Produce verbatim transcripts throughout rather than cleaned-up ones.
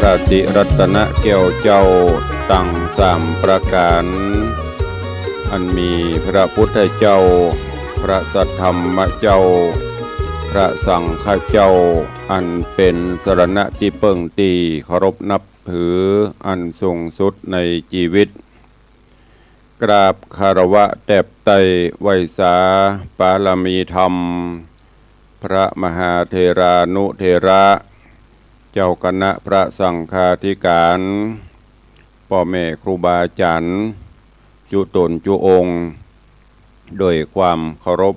พระติรัตนะแก้วเจ้าตังสามประก๋าน อันมีพระพุทธเจ้า พระสัทธรรมเจ้า พระสังฆเจ้า อันเป๋นสรณะตี้เปิ้งตี้เคารพนับถืออันสูงสุดในจีวิต กราบคารวะแตบไต้ไหว้สาปารมีธรรม พระมหาเถรานุเถระ เจ้าคณะพระสังฆาธิก๋าน ป้อแม่ครูบาอาจ๋ารย์ จุ๊ต๋นจุ๊องค์ โดยความเคารพ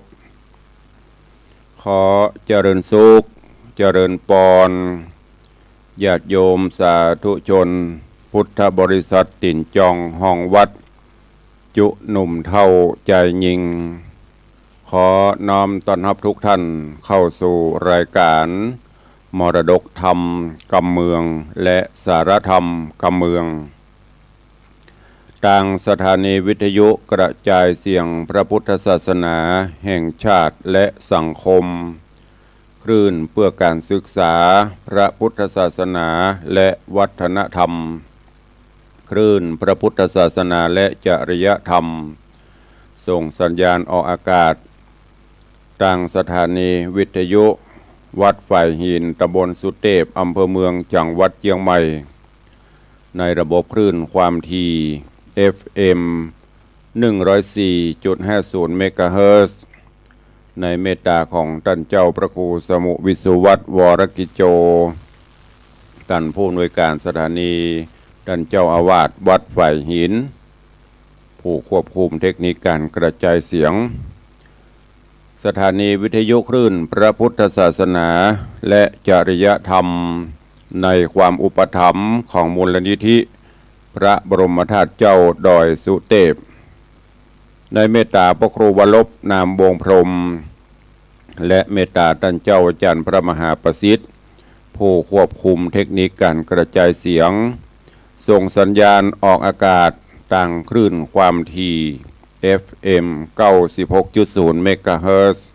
ขอเจริญสุข เจริญปอน ญาติโยมสาธุชน พุทธบริษัทตี๋นจองห้องวัด จุ๊หนุ่มเฒ่าจายญิง ขอน้อมต้อนฮับทุกท่านเข้าสู่รายก๋านมรดกธรรมกำเมือง และสาระธรรมกำเมือง ตางสถานีวิทยุกระจายเสียงพระพุทธศาสนาแห่งชาติและสังคม คลื่นเพื่อการศึกษาพระพุทธศาสนาและวัฒนธรรม คลื่นพระพุทธศาสนาและจริยธรรม ส่งสัญญาณออกอากาศ ตางสถานีวิทยุวัดฝายหิน ตำบลสุเตพ อำเภอเมือง จังหวัดเจียงใหม่ ในระบบคลื่นความถี่ เอฟเอ็ม หนึ่งร้อยสี่จุดห้าศูนย์ เมกะเฮิรตซ์ ในเมตตาของต้านเจ้าพระครูสมุห์ วิสุวัฒน์ วรกิจโจ ต้านผู้อำนวยการสถานี ต้านเจ้าอาวาสวัดฝายหิน ผู้ควบคุมเทคนิคการกระจายเสียง สถานีวิทยุคลื่นพระพุทธศาสนาและจริยธรรม ในความอุปถัมภ์ของมูลนิธิพระบรมธาตุเจ้าดอยสุเตพ ในเมตตาพระครูวรรบ นามวงศ์พรหม และเมตตาต้านเจ้าอาจ๋ารย์พระมหาประสิทธิ์ ผู้ควบคุมเทคนิคการกระจายเสียง ส่งสัญญาณออกอากาศตางคลื่นความถี่ เอฟเอ็ม เก้าสิบหกจุดศูนย์ เมกะเฮิรตซ์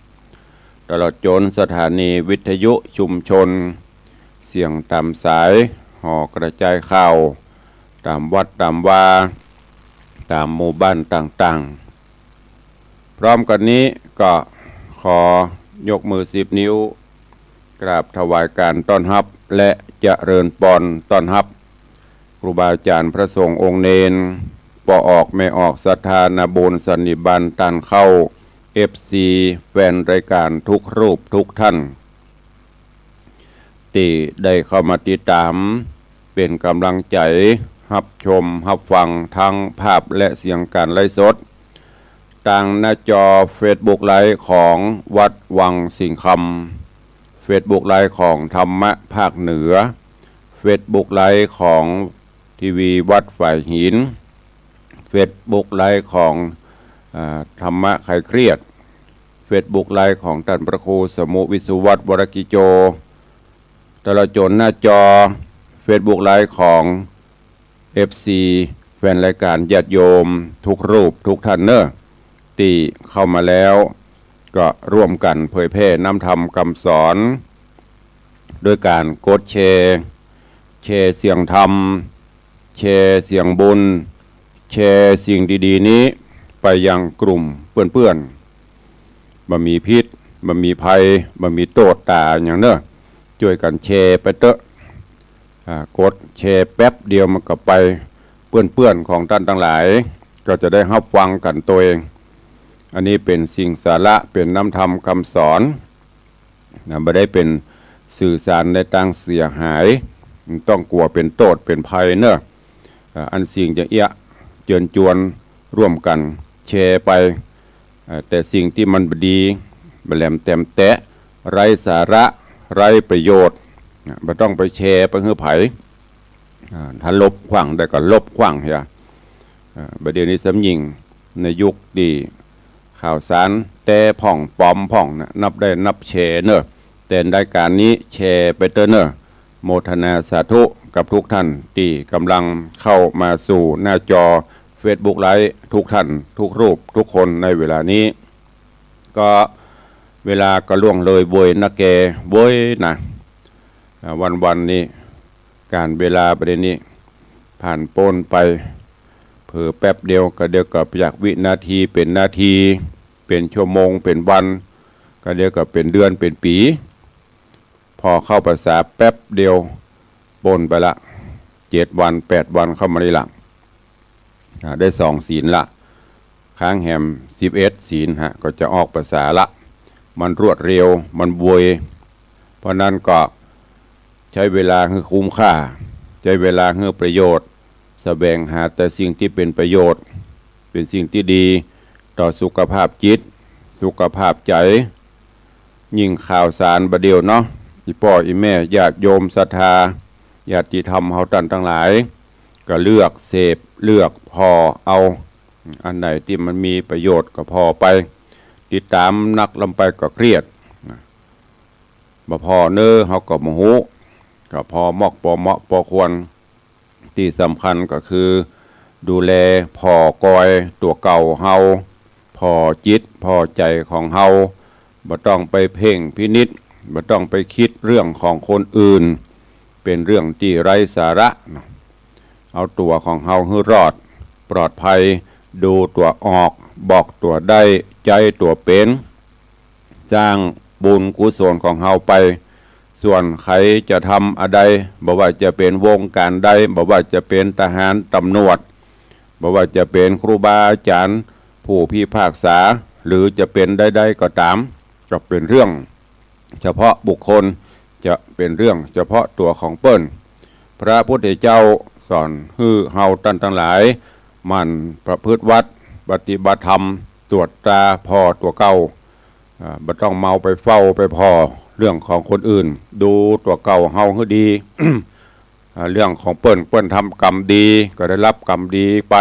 ตลอดจ๋นสถานีวิทยุชุมชน เสียงต๋ามสาย ห่อกระจายข่าว ต๋ามวัดต๋ามวา ต๋ามหมู่บ้านต่างๆ พร้อมกั๋นนี้ก็ขอยกมือสิบนิ้ว กราบถวายการต้อนฮับ และเจริญปอนต้อนฮับ ครูบาอาจ๋ารย์พระสงฆ์องค์เณร ป้อออกแม่ออกศรัทธานาบุญสันนิบาตต้านเข้า เอฟซี แฟนรายก๋านทุกรูปทุกท่าน ตี้ได้เข้ามาติดต๋าม เป๋นก๋ำลังใจ๋ ฮับชมฮับฟังทั้งภาพและเสียงก๋านไลฟ์สด ตางหน้าจอเฟซบุ๊กไลฟ์ของวัดวังสิงห์คำ เฟซบุ๊กไลฟ์ของธรรมะภาคเหนือ เฟซบุ๊กไลฟ์ของทีวีวัดฝายหิน เฟซบุ๊กไลฟ์ของ อ่า ธรรมะคลายเครียด เฟซบุ๊กไลฟ์ของต้านพระครูสมุห์ วิสุวัฒน์ วรกิจโจ ตลอดจ๋นหน้าจอเฟซบุ๊กไลฟ์ของ เอฟซี แฟนรายก๋านญาติโยมทุกรูปทุกท่านเน่อ ตี้เข้ามาแล้วก็ร่วมกั๋นเผยแพร่น้ำธรรมกำสอน โดยก๋านกดแชร์ แชร์เสียงธรรม แชร์เสียงบุญ แชร์สิ่งดีๆ นี้ไปยังกลุ่มเปื้อนๆ บ่มีพิษ บ่มีภัย บ่มีโต้ษต๋าอะหยังเน่อ จ้วยกั๋นแชร์ไปเต๊อะ อ่า กดแชร์แป๊บเดียวมันก็ไป เปื้อนๆ ของต้านตังหลาย ก็จะได้ฮับฟังกั๋นตวย อันนี้เป๋นสิ่งสาระ เป๋นน้ำธรรมกำสอน นะ บ่ได้เป๋นสื่อสารในตางเสียหาย บ่ต้องกั๋วเป๋นโต้ษเป๋นภัยเน่อ อ่า อันสิ่งจะเอี้ยะเจิญจวนร่วมกั๋นแชร์ไป อ่า แต่สิ่งตี้มันบ่ดี บ่แหลมแต๋มแตะ ไร้สาระ ไร้ประโยชน์ นะ บ่ต้องไปแชร์ไปหื้อใผ อ่า ถ้าลบขว้างได้ก็ลบขว้างเหีย อ่า บ่าเดี่ยวนี้สำญิงในยุคตี้ข่าวสารแต๊พ่องปลอมพ่องนะ นับได้นับแชร์เน่อ แต่รายก๋านนี้แชร์ไปเต๊อะเน่อ โมทนาสาธุกับทุกท่านตี้ก๋ำลังเข้ามาสู่หน้าจอเฟซบุ๊กไลฟ์ทุกท่านทุกรูปทุกคนในเวลานี้ ก็เวลาก็ล่วงเลยโวยนักแก่โวยนะ อ่า วันๆ นี้ ก๋าลเวลาประเดี๋ยวนี้ผ่านป๊นไป เผลอแป๊บเดียว ก็เดี๋ยวก็จากวินาทีเป๋นนาที เป๋นชั่วโมง เป๋นวัน ก็เดี๋ยวก็เป๋นเดือน เป๋นปี๋ ผ่อเข้าพรรษาแป๊บเดียวป๊นไปละ เจ็ดวัน แปดวันเข้ามานี่ละ อ่า ได้สองศีลละ ค้างแหมสิบเอ็ดศีลฮะ ก็จะออกพรรษาละ มันรวดเร็ว มันไว เพราะนั้นก็ใจ๊เวลาหื้อคุ้มค่า ใจ๊เวลาหื้อประโยชน์ แสวงหาแต่สิ่งตี้เป๋นประโยชน์ เป๋นสิ่งตี้ดีต่อสุขภาพจิต สุขภาพใจ๋ ยิ่งข่าวสารบ่าเดี่ยวเนาะ อี่ป้ออี่แม่ญาติโยมศรัทธาญาติธรรมเฮาต้านตังหลาย ก็เลือกเสพเลือกผ่อเอา อันไหนตี้มันมีประโยชน์ก็ผ่อไป ติดต๋ามนักล้ำไปก็เครียด บ่ผ่อเน้อเฮาก็บ่ฮู้ ก็ผ่อมอกปอเหมาะปอควร ตี้สำคัญก็คือดูแลผ่อกอยตั๋วเก่าเฮา ผ่อจิตผ่อใจ๋ของเฮา บ่ต้องไปเพ่งพินิจ บ่ต้องไปกึ๊ดเรื่องของคนอื่น เป๋นเรื่องตี้ไร้สาระเนาะ เอาตั๋วของเฮาหื้อรอดปลอดภัย ดูตั๋วออก บอกตั๋วได้ ใจ๊ตั๋วเป๋น สร้างบุญกุศลของเฮาไป ส่วนใผจะทำอะใด บ่ว่าจะเป๋นวงก๋านใด บ่ว่าจะเป๋นทหารต๋ำรวจ บ่ว่าจะเป๋นครูบาอาจ๋ารย์ผู้พิพากษา หรือจะเป๋นใดๆ ก็ต๋าม ก็เป๋นเรื่องเฉพาะบุคคล จะเป๋นเรื่องเฉพาะตั๋วของเปิ้น พระพุทธเจ้าสอนหื้อเฮาต้านตังหลาย หมั่นประพฤติวัตร ปฏิบัติธรรม ตรวจตราผ่อตั๋วเก่า อ่า บ่ต้องเมาไปเฝ้าไปผ่อเรื่องของคนอื่น ดูตั๋วเก่าเฮาหื้อดี อ่า เรื่องของเปิ้น เปิ้นทำกรรมดีก็ได้ฮับกรรมดีไป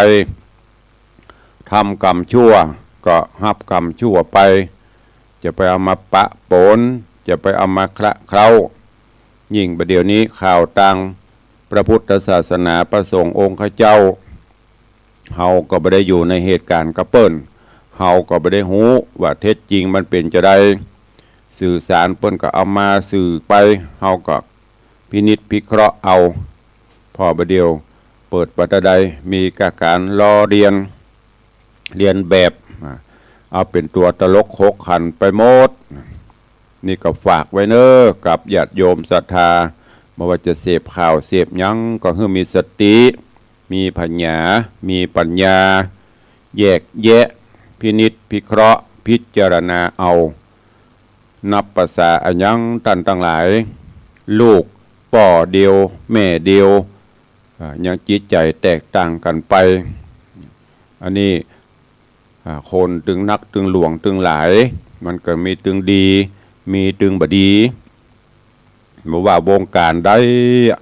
ทำกรรมชั่วก็ฮับกรรมชั่วไป จะไปเอามาปะปน จะไปเอามาคละเคล้า ยิ่งบ่าเดี่ยวนี้ข่าวตางพระพุทธศาสนาพระสงฆ์องค์ข้าเจ้า เฮาก็บ่ได้อยู่ในเหตุก๋ารณ์กับเปิ้น เฮาก็บ่ได้ฮู้ว่าเท็จจริงมันเป๋นจาใด สื่อสารเปิ้นก็เอามาสื่อไป เฮาก็พินิจพิเคราะห์เอา ผ่อบ่าเดี่ยวเปิดไปตะใดมีก้าก๋านล้อเลียน เลียนแบบ อ่า เอาเป๋นตั๋วตลกขบขันไปหมด นี่ก็ฝากไว้เน้อกับญาติโยมศรัทธา บ่ว่าจะเสพข่าวเสพหยังก็หื้อมีสติ มีผญา มีปัญญา แยกแยะ พินิจพิเคราะห์ พิจารณาเอา นับประสาอะหยังต้านตังหลาย ลูกป้อเดียวแม่เดียว อ่า ยังจิตใจ๋แตกต่างกั๋นไป อันนี้ อ่า คนตึงนักตึงหลวงตึงหลาย มันก็มีตึงดี มีตึงบ่ดี บ่ว่าวงก๋านใดอะ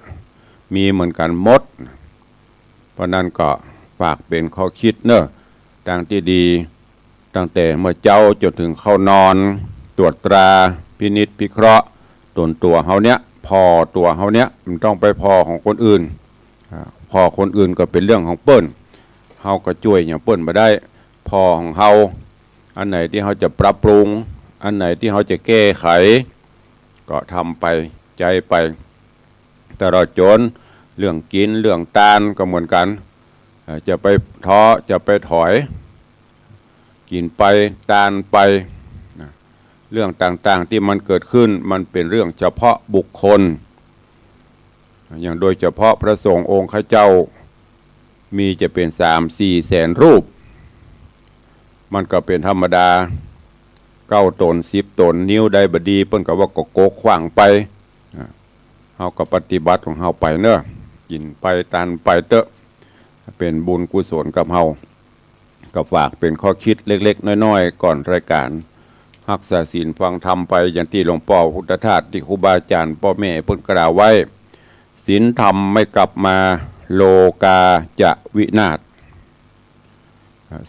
มีเหมือนกั๋นหมด เพราะนั้นก็ฝากเป๋นข้อกึ๊ดเน้อ ตางตี้ดี ตั้งแต่เมื่อเจ๊าจ๋นเถิงเข้านอน ตรวจตรา พินิจพิเคราะห์ ต๋นตั๋วเฮาเนี้ย ผ่อตั๋วเฮาเนี้ย บ่ต้องไปผ่อของคนอื่น อ่า ผ่อคนอื่นก็เป๋นเรื่องของเปิ้น เฮาก็จ้วยหยังเปิ้นบ่ได้ ผ่อของเฮา อันไหนตี้เฮาจะปรับปรุง อันไหนตี้เฮาจะแก้ไข ก็ทำไป ใจ๊ไป ตลอดจ๋นเรื่องกิ๋น เรื่องตานก็เหมือนกั๋น เอ่อ จะไปท้อ จะไปถอย กิ๋นไป ตานไป นะ เรื่องต่างๆ ตี้มันเกิดขึ้น มันเป๋นเรื่องเฉพาะบุคคล อย่างโดยเฉพาะพระสงฆ์องค์ข้าเจ้า มีจะเป๋นสามสี่แสนรูป มันก็เป๋นธรรมดา เก้าต๋น สิบต๋น นิ้วใดบ่ดี เปิ้นก็ว่าก็โกะขว้างไป อ่า เฮาก็ปฏิบัติของเฮาไปเน้อ กิ๋นไป ตานไปเต๊อะ เป๋นบุญกุศลกับเฮา ก็ฝากเป๋นข้อกึ๊ดเล็กๆ น้อยๆ ก่อนรายก๋าน ฮักษาศีลฟังธรรมไป อย่างตี้หลวงป้อพุทธทาส ตี้ครูบาอาจ๋ารย์ป้อแม่เปิ้นกล่าวไว้ ศีลธรรมไม่กลับมา โลกาจะวินาศ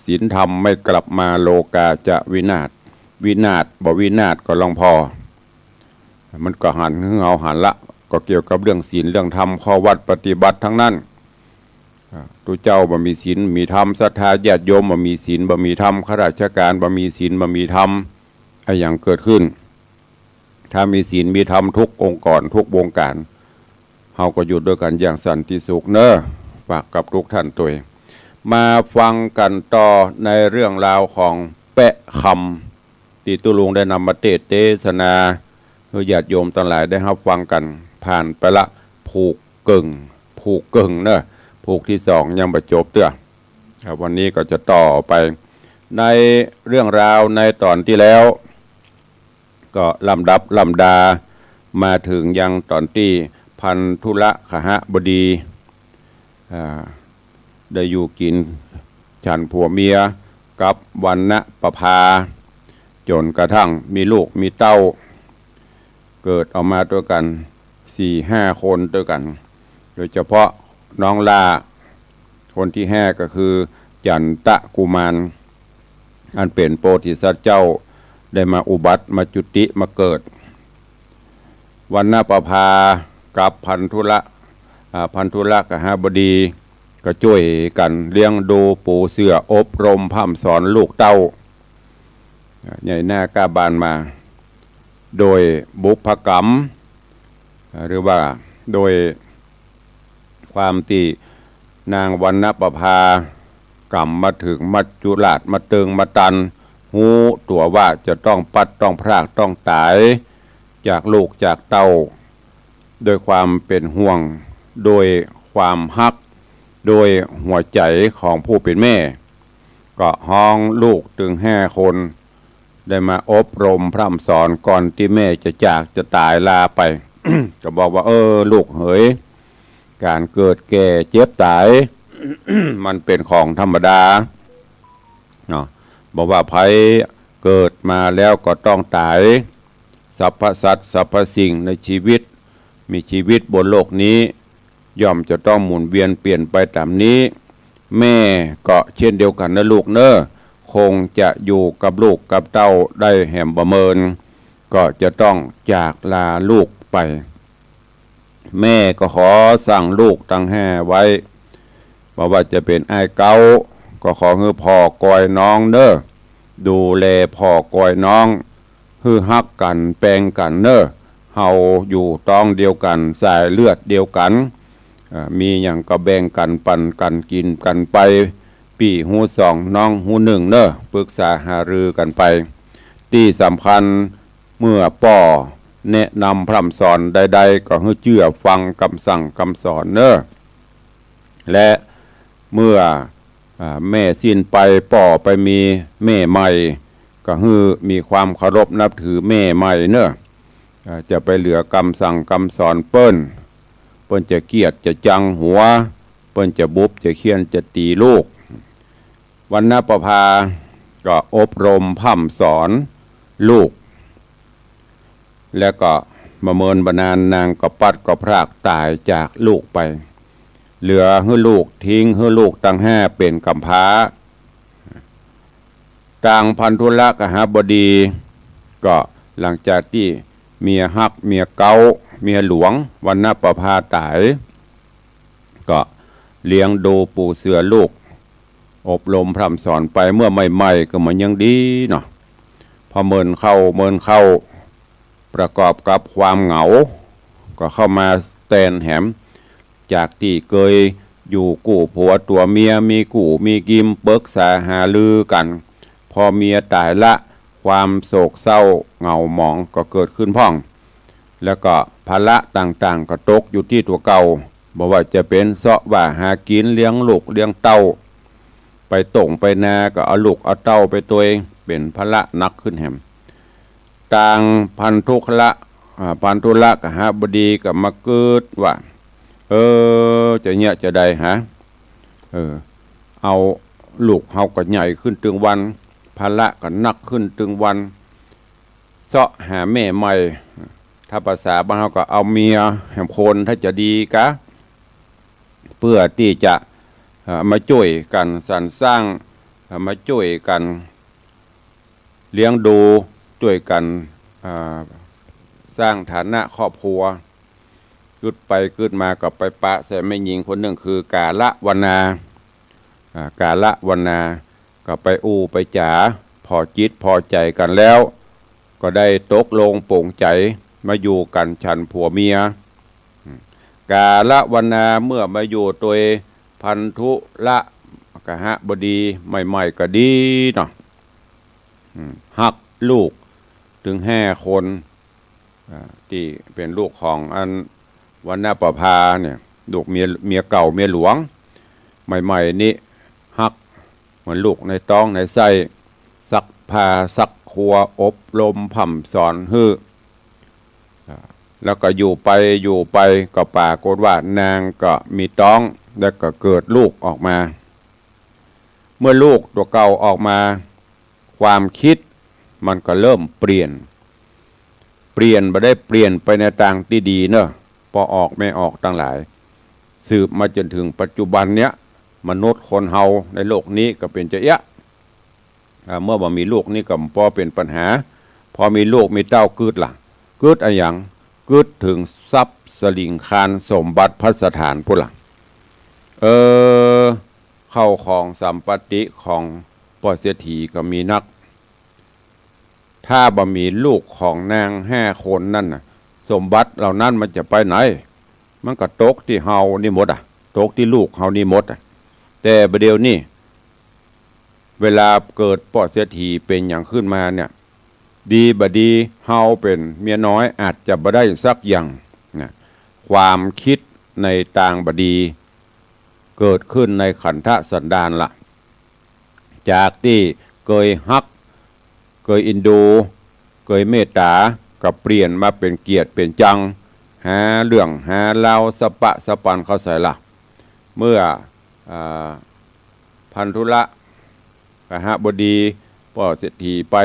ศีลธรรมไม่กลับมา โลกาจะวินาศ วินาศ บ่วินาศก็ลองผ่อ มันก็หันหื้อเฮาหันละ ก็เกี่ยวกับเรื่องศีลเรื่องธรรม ข้อวัดปฏิบัติตังนั้น อ่า ตุ๊เจ้าบ่มีศีลมีธรรม ศรัทธาญาติโยมบ่มีศีลบ่มีธรรม ข้าราชก๋านบ่มีศีลบ่มีธรรม อะหยังเกิดขึ้น ถ้ามีศีลมีธรรมทุกองค์กร ทุกวงก๋าน เฮาก็อยู่ตวยกั๋นอย่างสันติสุขเน่อ ฝากกับกู้ต้านตวย มาฟังกั๋นต่อในเรื่องราวของแป๊ะคำ ตี้ตุ๊ลุงได้นำมาเตสน์เตสนา หื้อญาติโยมตังหลายได้ฮับฟังกั๋น ผ่านไปละผูกเกิ่ง ผูกเกิ่งเน่อ ผูกตี้สองยังบ่จบเตื้อ ครับ วันนี้ก็จะต่อไป ในเรื่องราวในต๋อนตี้แล้ว ก็ลำดับลำดา มาเถิงยังต๋อนตี้พันธุลกหบดี อ่า ได้อยู่กิ๋นฉันผัวเมียกับวัณณประภา จ๋นกระทั่งมีลูกมีเต้า เกิดออกมาตวยกั๋นสี่ห้าคนตวยกั๋น โดยเฉพาะน้องหล้า คนตี้ห้าก็คือจันตกุมาร อันเป๋นโพธิสัตว์เจ้า ได้มาอุบัติมาจุติมาเกิด วัณณประภากับพันธุล อ่า พันธุลกหบดี ก็จ้วยกั๋นเลี้ยงดูปูเสืออบรมพร่ำสอนลูกเต้า อ่า ใหญ่หน้ากล้าบานมา โดยบุพกรรม อ่า หรือว่าโดยความตี้นางวัณณประภา กำมาเถิงมัจจุราชมาเติงมาตัน ฮู้ตั๋วว่าจะต้องปลัดต้องพรากต้องต๋าย จากลูกจากเต้า โดยความเป๋นห่วง โดยความฮัก โดยหัวใจ๋ของผู้เป๋นแม่ ก็ฮ้องลูกตึงห้าคน ได้มาอบรมพร่ำสอนก่อนตี้แม่จะจากจะต๋ายลาไป ก็บอกว่า เออ ลูกเหย ก๋านเกิดแก่เจ็บต๋าย มันเป๋นของธรรมดา เนาะ บ่ว่าใผเกิดมาแล้วก็ต้องต๋าย สรรพสัตว์สรรพสิ่งในชีวิต มีชีวิตบนโลกนี้ ย่อมจะต้องหมุนเวียนเปลี่ยนไปต๋ามนี้ แม่ก็เช่นเดียวกั๋นนะลูกเน่อ คงจะอยู่กับลูกกับเต้าได้แหมบ่เมิน ก็จะต้องจากลาลูกไป แม่ก็ขอสั่งลูกตังห้าไว้ บ่ว่าจะเป๋นอ้ายเก๊า ก็ขอหื้อผ่อกอยน้องเน่อ ดูแลผ่อกอยน้อง หื้อฮักกั๋นแปงกั๋นเน่อ เฮาอยู่ต๊องเดียวกั๋น สายเลือดเดียวกั๋น อ่า มีหยังก็แบ่งกั๋นปั๋นกั๋นกิ๋นกั๋นไป ปี้ฮู้สองน้องฮู้นึ่งเน่อ ปึกษาหารือกั๋นไป ตี้สำคัญ เมื่อป้อแนะนำพร่ำสอนใดๆ ก็หื้อเจื้อฟังกำสั่งกำสอนเน่อ และเมื่อ อ่า แม่สิ้นไป ป้อไปมีแม่ใหม่ ก็หื้อมีความเคารพนับถือแม่ใหม่เน่อ อ่า จะไปเหลือกำสั่งกำสอนเปิ้น เปิ้นจะเกลียดจะจังหัว เปิ้นจะบุบจะเฆี่ยนจะตี๋ลูก วัณณประภาก็อบรมพร่ำสอนลูก แล้วก็บ่เมินบ่นานนางก็ปลัดก็พรากต๋ายจากลูกไป เหลือหื้อลูก ทิ้งหื้อลูกตังห้าเป๋นกำพร้า ตางพันธุลกหบดี ก็หลังจากตี้เมียฮัก เมียเก๊า เมียหลวง วัณณประภาต๋าย ก็เลี้ยงดูปูเสือลูก อบรมพร่ำสอนไป เมื่อใหม่ๆ ก็มันยังดีเนาะ พอเมินเข้าเมินเข้า ประกอบกับความเหงา ก็เข้ามาแตนแหม จากตี้เกยอยู่กู้ผัวตั๋วเมีย มีกู้มีกิม ปึกษาหารือกั๋น พอเมียต๋ายละ ความโศกเศร้าเหงาหมองก็เกิดขึ้นพ่อง แล้วก็ภาระต่างๆ ก็ตกอยู่ตี้ตั๋วเก่า บ่ว่าจะเป๋นเซาะว่าหากิ๋น เลี้ยงลูกเลี้ยงเต้า ไปต้งไปนาก็เอาลูกเอาเต้าไปตวย เป๋นภาระหนักขึ้นแหม ตางพันธุละ อ่า พันธุลกหบดีก็มากึ๊ดว่า เออ จะเยียะจะใดหา เออ เอาลูกเฮาก็ใหญ่ขึ้นตึงวัน ภาระก็หนักขึ้นตึงวัน เซาะหาแม่ใหม่ ถ้าภาษาบ้านเฮาก็เอาเมียแหมคน ถ้าจะดีกะ เปื้อตี้จะ เอ่อ มาจ้วยกั๋นสรรสร้าง เอ่อ มาจ้วยกั๋นเลี้ยงดู จ้วยกั๋น เอ่อ สร้างฐานะครอบครัว กึ๊ดไปกึ๊ดมาก็ไปปะใส่แม่ญิงคนนึ่ง คือกาละวนา อ่า กาละวนา ก็ไปอู้ไปจ๋า ผ่อจิตผ่อใจ๋กั๋นแล้ว ก็ได้ตกลงป๋งใจ๋ มาอยู่กั๋นฉันผัวเมีย อืม กาลวรรณาเมื่อมาอยู่ตวยพันธุละกหบดีใหม่ๆ ก็ดีเนาะ อืม ฮักลูกตึงห้าคน อ่า ตี้เป๋นลูกของอันวรรณประภาเนี่ย ลูกเมีย เมียเก่าเมียหลวง ใหม่ๆ นี้ฮักเหมือนลูกในต๊องในไส้ ซักผ้าซักครัว อบรมพร่ำสอนหื้อ อ่า แล้วก็อยู่ไปอยู่ไปก็ปรากฏว่านางก็มีต๊อง แล้วก็เกิดลูกออกมา เมื่อลูกตั๋วเก่าออกมา ความกึ๊ดมันก็เริ่มเปลี่ยน เปลี่ยนบ่ได้เปลี่ยนไปในตางตี้ดีเนาะ ป้อออกแม่ออกตังหลาย สืบมาจ๋นเถิงปัจจุบันเนี้ย มนุษย์คนเฮาในโลกนี้ก็เป๋นจะเอี้ย อ่า เมื่อบ่มีลูกนี่ก็บ่เป๋นปัญหา พอมีลูกมีเต้ากึ๊ดล่ะ กึ๊ดอะหยัง กึ๊ดเถิงทรัพย์สะหลิงคานสมบัติภัสถานปู้นล่ะ เออ เข้าของสัมปัตติของป้อเศรษฐีก็มีนัก ถ้าบ่มีลูกของนางห้าคนนั้นน่ะ สมบัติเหล่านั้นมันจะไปไหน มันก็ตกตี้เฮานี่หมดอะ ตกตี้ลูกเฮานี่หมดอะ แต่บ่าเดี่ยวนี้ เวลาเกิดป้อเศรษฐีเป๋นหยังขึ้นมาเนี่ย ดีบ่ดี เฮาเป๋นเมียน้อยอาจจะบ่ได้สักอย่างนะ ความกึ๊ดในตางบ่ดี เกิดขึ้นในขันธสันดานละ จากตี้เกยฮัก เกยเอ็นดู เกยเมตต๋า ก็เปลี่ยนมาเป๋นเกลียดเป๋นจัง หาเรื่องหาราวสะปะสะปันเข้าใส่ละ เมื่อ อ่า พันธุละกหบดี ป้อเศรษฐีไป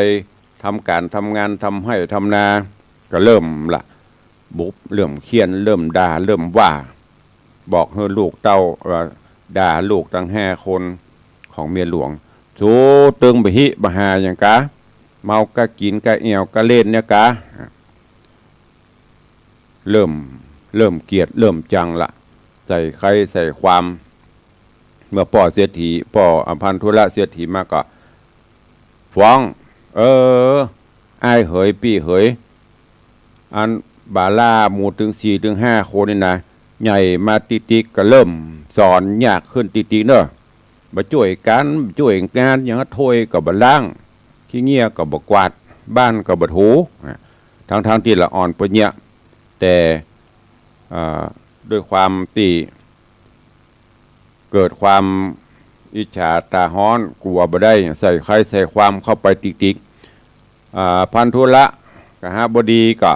ทำก๋านทำงาน ทำไฮ่ทำนา ก็เริ่มละ บุบ เริ่มเฆี่ยน เริ่มด่า เริ่มว่า บอกหื้อลูกเต้า เอ่อ ด่าลูกตังห้าคนของเมียหลวง สูตึงบ่าฮิบ่าฮาหยังกา เมากากิ๋นกาแอ่วกาเล่นเนี่ยกา เริ่ม เริ่มเกลียด เริ่มจังละ ใส่ใคร่ใส่ความ เมื่อป้อเศรษฐี ป้อพันธุละเศรษฐีมาก็ฟ้อง เออ อ้ายเหย ปี้เหย อันบ่าล่าหมู่ตึงสี่ตึงห้าคนนี่นะ ใหญ่มาติ๊กๆ ก็เริ่มสอนยากขึ้นติ๊กๆ เนาะ บ่จ้วยก๋าน บ่จ้วยงานหยัง ถ้วยก็บ่ล้าง ขี้เงี้ยก็บ่กวาด บ้านก็บ่ถู นะ ทั้งๆ ตี้ละอ่อนปะเยียะ แต่ อ่า ด้วยความตี้เกิดความอิจฉาต๋าฮ้อน กั๋วบ่ได้ ใส่ใคร่ใส่ความเข้าไปติ๊กๆ อ่า พันธุละกหบดีก็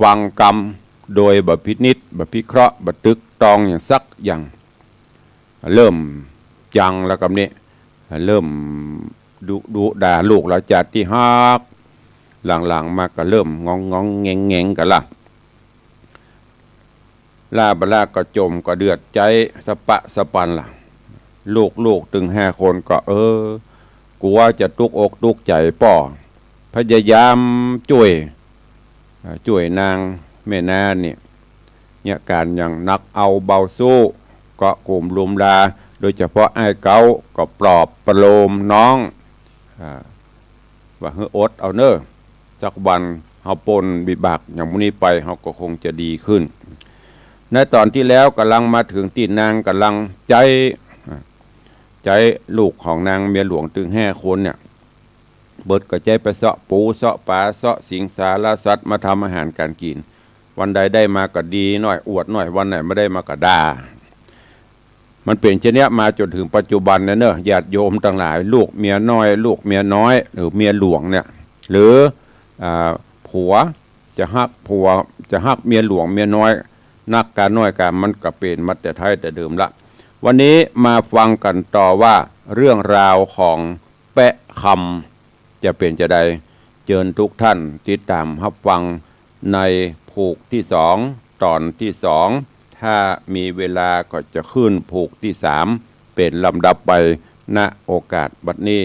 ฟังกำโดยบ่พินิจ บ่พิเคราะห์ บ่ตึกตองหยังสักอย่าง เริ่มจังแล้วกำนี้ เริ่มดุดุด่าลูกหลานจาติฮัก หลังๆ มาก็เริ่มงองๆ แงงๆ กั๋นละ ล่าบ่าล่าก็จ่มก็เดือดใจ๊สะปะสะปันละ ลูกๆ ตึงห้าคนก็ เออ กั๋วจะตุ๊กอกตุ๊กใจ๋ป้อ พยายามจ้วย อ่า จ้วยนางแม่นานี่ เนี่ยก๋านอย่างหนักเอาเบาสู้ ก็กุมลุมลา โดยเฉพาะอ้ายเก๊าก็ปลอบประโลมน้อง อ่า ว่าหื้ออดเอาเน่อ สักวันเฮาป๊นวิบากอย่างหมู่นี้ไป เฮาก็คงจะดีขึ้น ในต๋อนตี้แล้วก่ำลังมาเถิงตี้นางก่ำลังใจ๊ อ่า ใจ๊ลูกของนางเมียหลวงตึงห้าคนเนี่ย เบิดก็ใจ๊ไปเซาะปูเซาะป๋าเซาะสิงสารสัตว์มาทำอาหารก๋านกิ๋น วันใดได้มาก็ดีหน้อย อวดหน้อย วันไหนบ่ได้มาก็ด่า มันเป๋นเช่นเนี้ยมาจ๋นเถิงปัจจุบันเนี่ยเนาะ ญาติโยมตังหลาย ลูกเมียน้อย ลูกเมียน้อย หรือเมียหลวงเนี่ย หรือ อ่า ผัวจะฮักผัว จะฮักเมียหลวงเมียน้อย นักกาน้อยกา มันก็เป๋นมาแต่ไท้แต่เดิมละ วันนี้มาฟังกั๋นต่อว่าเรื่องราวของแป๊ะคำ จะเป๋นจาใด เจิญทุกท่านติดต๋ามฮับฟังในผูกตี้สอง ต๋อนตี้สอง ถ้ามีเวลาก็จะขึ้นผูกตี้สาม เป๋นลำดับไป ณ โอกาสบัดนี้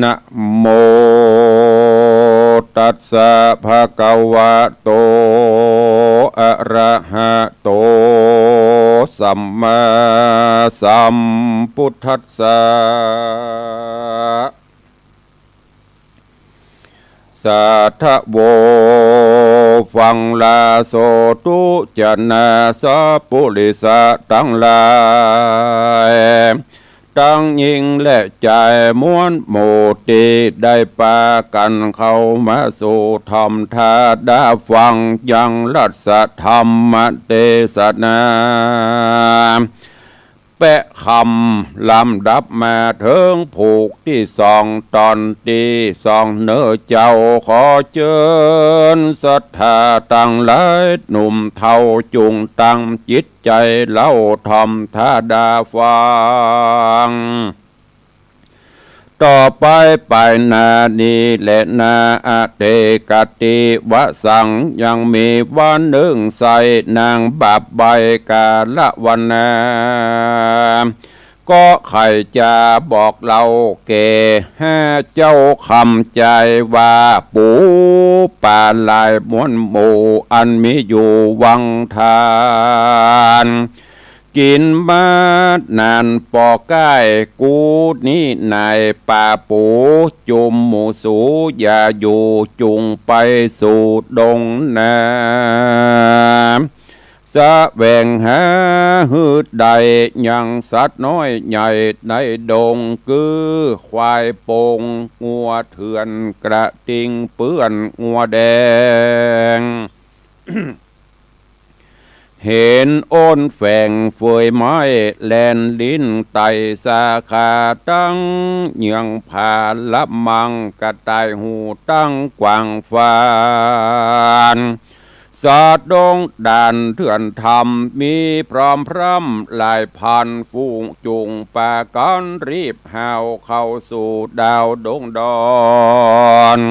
นะโมตัสสะภะคะวะโต อะระหะโต สัมมาสัมพุทธัสสะ ตถะโว ฟังลาโสตุจะนาสัพปุริสะตังหลาย ตังญิงและจายมวลหมู่ตี้ได้ปากั๋นเข้ามาสู่ธรรมทาดาฟังยังรัสธรรมเตสนา แปะคำลำดับมาเถิงผูกตี้สองต๋อนตี้สองเน่อเจ้า ขอเจิญศรัทธาตังหลายหนุ่มเฒ่าจุ่งตั้งจิตใจ๋เล่าธรรมทาดาฟัง ต่อไปไปหน้านี้แลนา อเตกะติวสัง ยังมีวันนึ่งใส่นางบาบใบกาละวนา ก็ใค่จะบอกเล่าแก่ห้าเจ้าคำจายว่า ปู๋ป๋าหลายมวลหมู่อันมีอยู่วังทาน กิ๋นมานานปอก้ายกูนี้นาย ป๋าปู๋จุ่มหมู่สูอย่าอยู่จุ่งไปสู่ดงนา แสวงหาหื้อได้ยังสัตว์น้อยใหญ่ในดง คือควายปง งัวเถื่อน กระติ่งเปื้อน งัวแดง เห็นโอนแฝงเฟยไม้ แล่นลิ้นไต่สาขา ตั้งเยืองผาละมัง กระต่ายหูตั้งกว้างฟาน สัตว์ดงด่านเถื่อนธรรม มีพร้อมพร่ำหลายพันฝูง จุ่งปากั๋นรีบหาวเข้าสู่ดาวดงดอน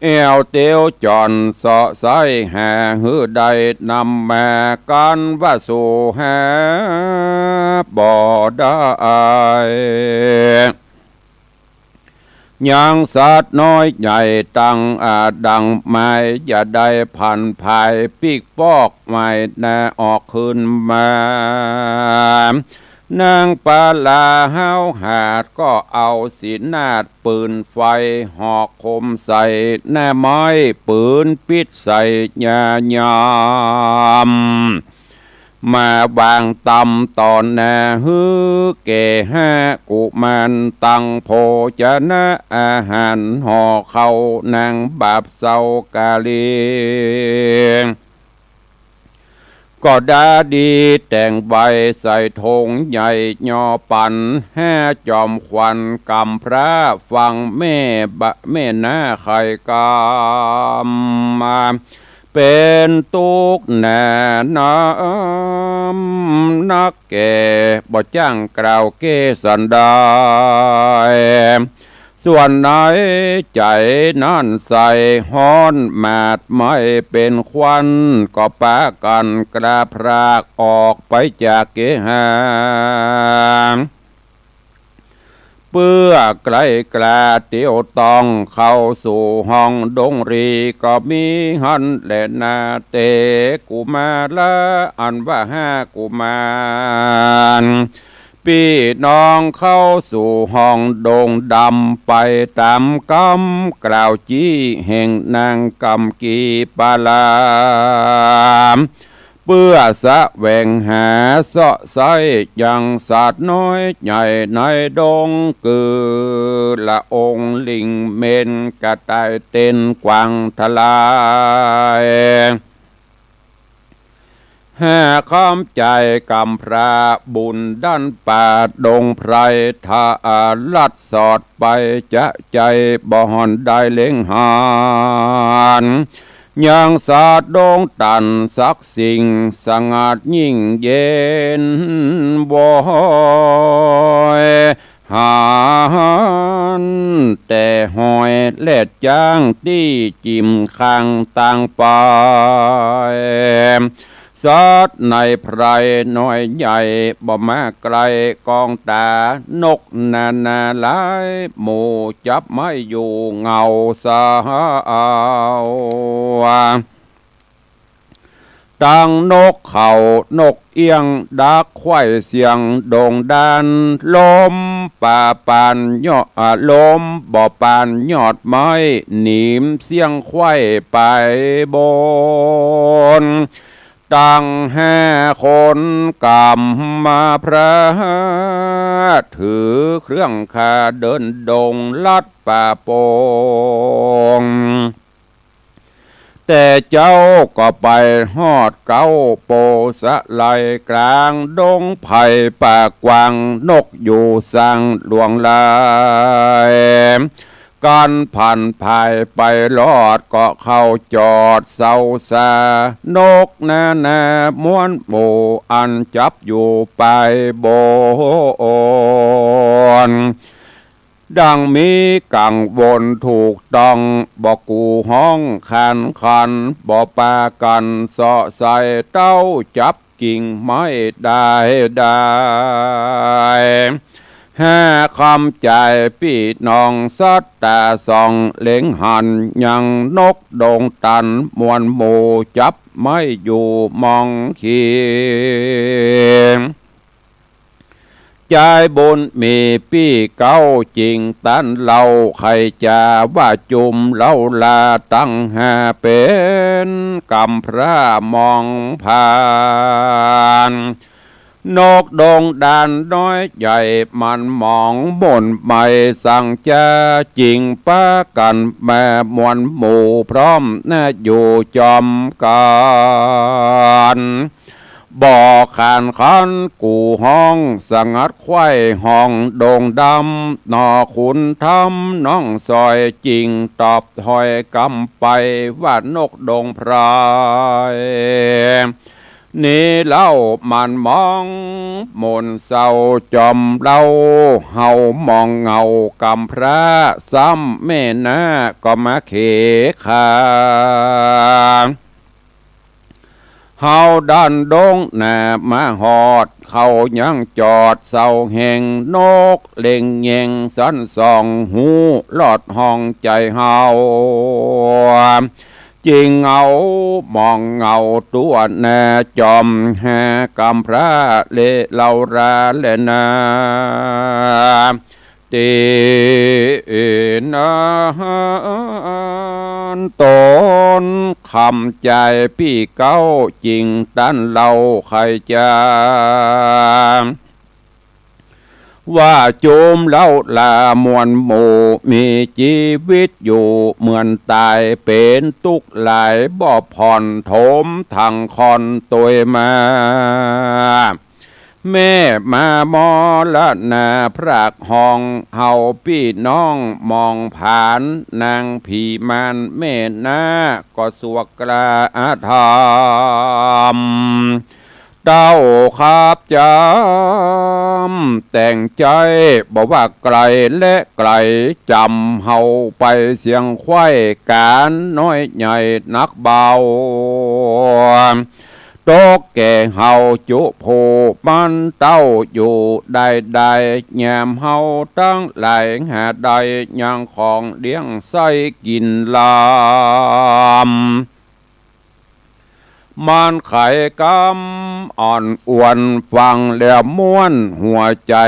แอ่วเตียวจ่อนเซาะไซ้หาหื้อได้นำมา กั๋นว่าสู่หาบ่ได้ ยังสัตว์น้อยใหญ่ตั้งอาดังไม้ อย่าได้ผันผายปิ๊กปอกไม้นาออกคืนมา นางปาลาห้าวหาดก็เอาสีนาดปืนไฟ หอกคมใส่หน้าไม้ ปืนปิ๊ดใส่ยายาม มาวางตำต่อหน้าหื้อแก่ห้ากุมาร ตังโภชนะอาหารห่อข้าวนางบาบเศร้ากาลี ก็ดาดีแต่งใบใส่ถงใหญ่ย่อปั๋น ห้าจอมขวัญกำพร้าฟังแม่บะแม่นาไข่กำมา เป๋นตุ๊กข์หนาน้ำนักแก่ บ่จ้างกล่าวแก้สันดาย ส่วนในใจ๋นั้นใส่ฮ้อนหมาดไหม้เป๋นควัน ก็ปากั๋นกล้าพรากออกไปจากเกหา เปื้อไกลกล้าเตียวต้องเข้าสู่ห้องดงรี ก็มีหั้นแลนา เตกุมาระ อันว่าห้ากุมาร ปี้น้องเข้าสู่ห้องดงดำ ไปต๋ามกำกล่าวจี้แห่งนางกำกีปาลา เปื้อแสวงหาเซาะไซ้ยังสัตว์น้อยใหญ่ในดง คือละองค์ลิงเม่น กระต่ายเต้น กวางทลาย ห้าคำจายกำพร้าบุญดั้นป่าดงไพร ทาอารัดสอดไปจะใจ๋บ่ห่อนได้เล็งหัน ยังสัตว์ดงตันสักสิ่ง สงัดยิ่งเย็นโวย หันแต่หอยแลดจ้างตี้จิ่มข้างตางไป สัตว์ในไพรน้อยใหญ่บ่มาใก้กองต๋า นกนานาหลายหมู่จับไม้อยู่เหงาเศร้า ตังนกเขานกเอี้ยงดักไขว่เสียงโด่งดัน ลมป่าปานยอด อ่า ลมบ่ปานยอดไม้ หนีมเสียงไขว่ไปบน ตังห้าคนกำมาพระ ถือเครื่องคาเดินดงลัดป่าโป่ง แต่เจ้าก็ไปฮอดเก๊าโปสะไหลกลางดงไผ่ป่ากว้าง นกอยู่สังหลวงหลาย กันผ่านผ่ายไปรอดก็เข้าจอดเซาสา นกนานาม้วนหมู่อันจับอยู่ไปบน ดังมีกังวลถูกต้อง บ่กูฮ้องขานขัน บ่ปากั๋นเซาะใส่ เต้าจับกิ่งไม้ได้ได้ ห้าคำใจปี้น้องสัตตาส่องเล็งหัน ยังนกโด่งตันม้วนหมู่จับไม้อยู่มองขี จายบุญมีปี้เก๊าจิ่งตันเล่า ใค่จะว่าจุมเล่าลาตังห้าเป๋นกำพร้ามองผ่าน นกโด่งดันน้อยใหญ่มันหมองหม่นไหม สังจาจิ่งปากั๋นมาม้วนหมู่พร้อมนาอยู่จอมกั๋น บ่ขานขันกูฮ้องสงัดไขว่ห้องโด่งดำ หน่อขุนธรรมน้องซอยจิ่งตอบถ้อยกำไป ว่านกโด่งพราย นี้เล่ามันหมองหม่นเศร้าจอมเล่า เฮามองเหงากำพร้า ซ้ำแม่นาก็มาเขขา เฮาดันดงหน้ามาฮอด เขายังจอดเซาแห่ง นกเล็งแยงสันส่อง ฮู้ลอดห้องใจ๋เฮา จิ่งเอามองเหงาตั๋วหน้าจอม หากำพร้าเลเล่าราแลนา ตี้นั้นต๋นคำจายปี้เก๊าจิ่งตันเล่าใค่จะ ว่าจุมเล่าลาม้วนหมู่มีจีวิตอยู่เหมือนต๋าย เป๋นตุ๊กข์หลายบ่ผ่อน โถมถังคอนตวยมา แม่มามรณาพรากห้อง เฮาปี้น้องมองผาน นางผีมารแม่นาก็สวกกล้าธรรม เต้าขับจำแต่งใจ๋ บ่ว่าไก๋และไก๋ จ๋ำเฮาไปเสียงไขว่ ก๋านน้อยใหญ่หนักเบา ตกแก่เฮาจุผู้มันเต้าอยู่ได้ได้ ยามเฮาตังหลายหาได้ยังของเลี้ยงใส้กิ๋นลำ มันไขกำอ่อนอวนฟังแล้วม้วนหัวใจ๋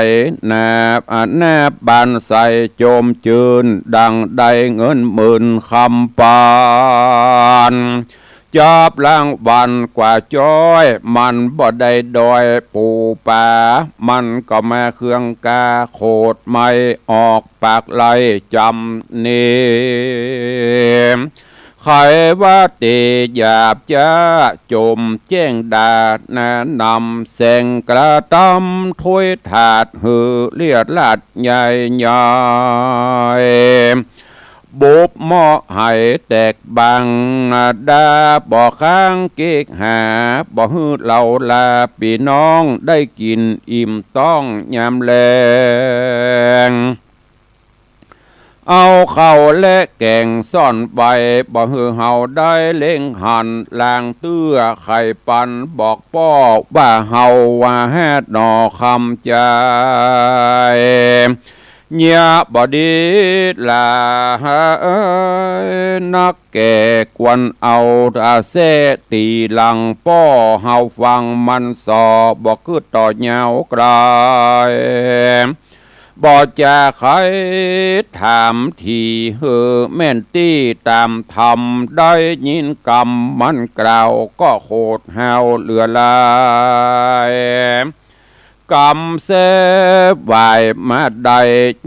นาบ อ่า นาบบานใสโจมจื้น ดังได้เงินหมื่นคำปาน จับรางวัลกว่าจ้อย มันบ่ได้ด้อยปู๋ป๋า มันก็มาเคืองกาโขดไม้ ออกปากไล่จ๋ำเน ไขว่าตี้หยาบจ๊า โจมแจ้งด่าหน้านำ แสงกระตำถ้วยถาดหื้อเลียดลาดใหญ่ใหญ่ บุบหม้อไหแตกบัง ด่าบ่ค้างเก๊กหา บ่หื้อเฮาลาปี้น้องได้กิ๋นอิ่มต๊องยามแลง เอาข้าวและแก๋งซ่อนไว้ บ่หื้อเฮาได้เล็งหัน ลางเตื้อไข่ปันบอกป้อ ว่าเฮาว่าแฮดหน่อคำจาย เยียะบ่ดีหลายนัก แก่ควรเอาอาแสะ ตี้หลังป้อเฮาฟังมันส่อ บ่กึ๊ดต่อยาวไกล บ่จะใค่ถามถี่ หื้อแม่นตี้ต๋ามธรรม ได้ยินกำมันกล่าว ก็โขดห้าวเหลือหลาย กำแสะไหว้มาได้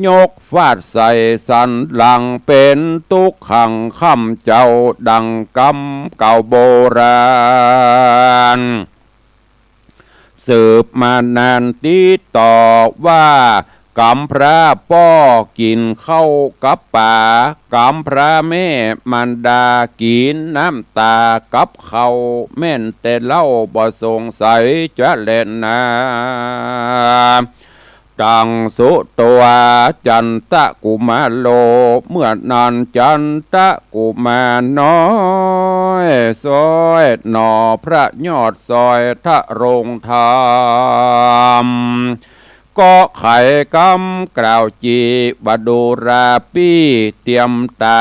ยกฟาดใส่สันหลัง เป๋นตุ๊กขังคำเจ้า ดังกำกล่าวโบราณ สืบมานานติดต่อว่า กำพร้าป้อกิ๋นข้าวกับป๋า กำพร้าแม่มารดากิ๋นน้ำต๋ากับข้าว แม่นแต่เหล้าบ่สงสัยจะแลนา ตังสุตัวจันตะกุมารโล เมื่อนั้นจันตะกุมารน้อย ซ้อยหน่อพระยอดซอยทะโรงธรรม ก็ไขกำกล่าวจีว่า ดูราปี้ เตียมต๋า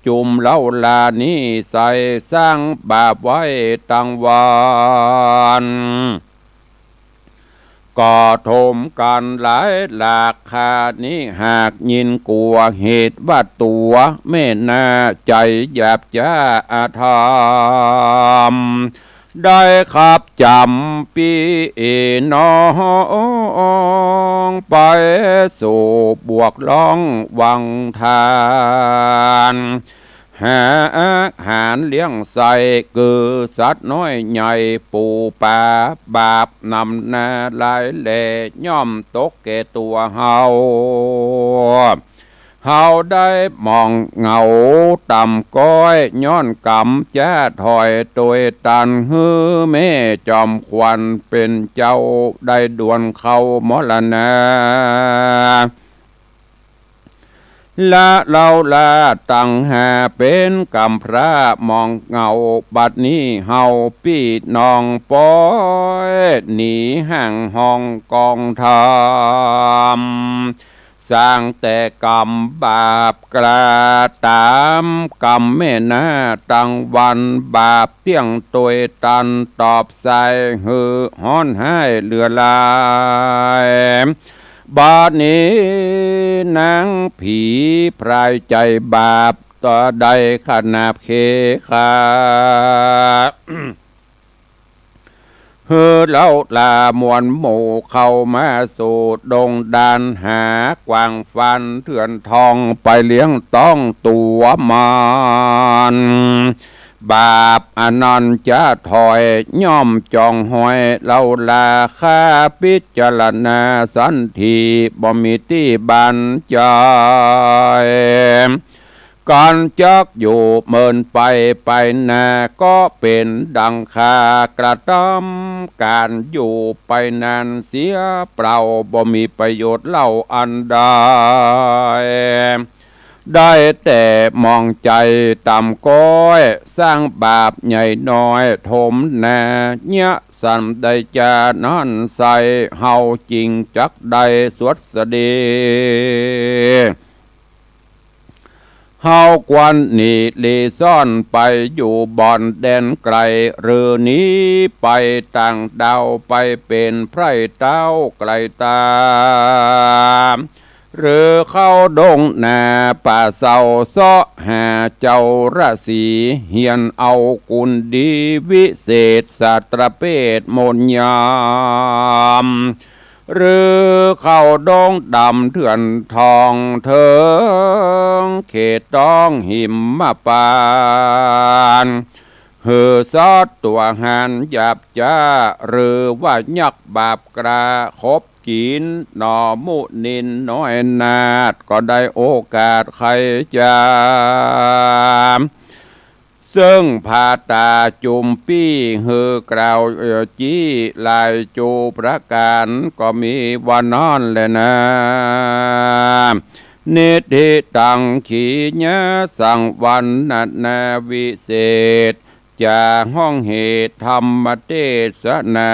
จุ่มเหล้าลานี้ใส่ สร้างบาปไว้ตังวัน ก็ถมกั๋นหลายหลาก คานี้หากยินกั๋ว เหตุว่าตั๋วแม่นาใจ๋หยาบจ๊าอธรรม ได้ขับจ๋ำปี้น้อง ไปสู่บวกล่องวังทาน หาอาหารเลี้ยงใส่ คือสัตว์น้อยใหญ่ปู๋ป๋า บาปนำนาหลายแล ย่อมตกแก่ตั๋วเฮา เฮาได้หมองเหงาต่ำก้อย ย้อนกำจ๊าถอยตวยตัน หื้อแม่จอมขวัญเป๋นเจ้า ได้ด่วนเข้ามรณา ละเลาละตังหาเป๋นกำพร้าหมองเหงา บัดนี้เฮาปี้น้องปอย หนีห่างห้องกองธรรม สร้างแต่กำบาปกระต๋าม กำแม่นาตังวัน บาปเตี้ยงตวยตัน ตอบใส่หื้อฮ้อนไห้เหลือหลาย บัดนี้นางผีพรายใจ๋บาป ต่อได้ขนาบเคขา หื้อเลาละมวลหมู่เข้ามาสู่ดงดาน หากว้างฟันเถื่อนทอง ไปเลี้ยงต้องตั๋วมาร บาปอันนั้นจะถอย ย่อมจองหอยเลาละ ข้าพิจารณาสันที บ่มีตี้บันจอย ก๋านจักอยู่เมินไป ไปนาก็เป๋นดังคากระตำ ก๋านอยู่ไปนานเสียเปล่า บ่มีประโยชน์เล่าอันใด ได้แต่หมองใจ๋ต่ำก้อย สร้างบาปใหญ่น้อยถมนา เยียะส่ำได้จานั้นใส่ เฮาจึงจักได้สวัสดี เฮาควรหนีลี้ซ่อนไปอยู่บ่อนแดนไก๋ หรือหนีไปต่างดาว ไปเป๋นไพร่เต้าไก๋ต๋า หรือเข้าดงนาป่าเซา เซาะหาเจ้าราศี เหียนเอากุณดีวิเศษ สาตรเปทมนต์ยาม หรือเข้าดงดำเถื่อนทอง เถิงเขตต้องหิมมาปาน หื้อสัตว์ตั๋วหานหยาบจ๊า หรือว่ายักษ์บาปกล้า ขบกิ๋นหน่อมุนินน้อยนาฏ ก็ได้โอกาสไขจ๋า เซิ่งผ่าต๋าจุ่มปี้ หื้อกล่าวเอ่อจี้หลายจูประก๋าน ก็มีว่านั้นแลนา นิทธิตัง ขีณาสัง วรรณนาวิเศษ จะฮ้องเหตุธรรมเตสนา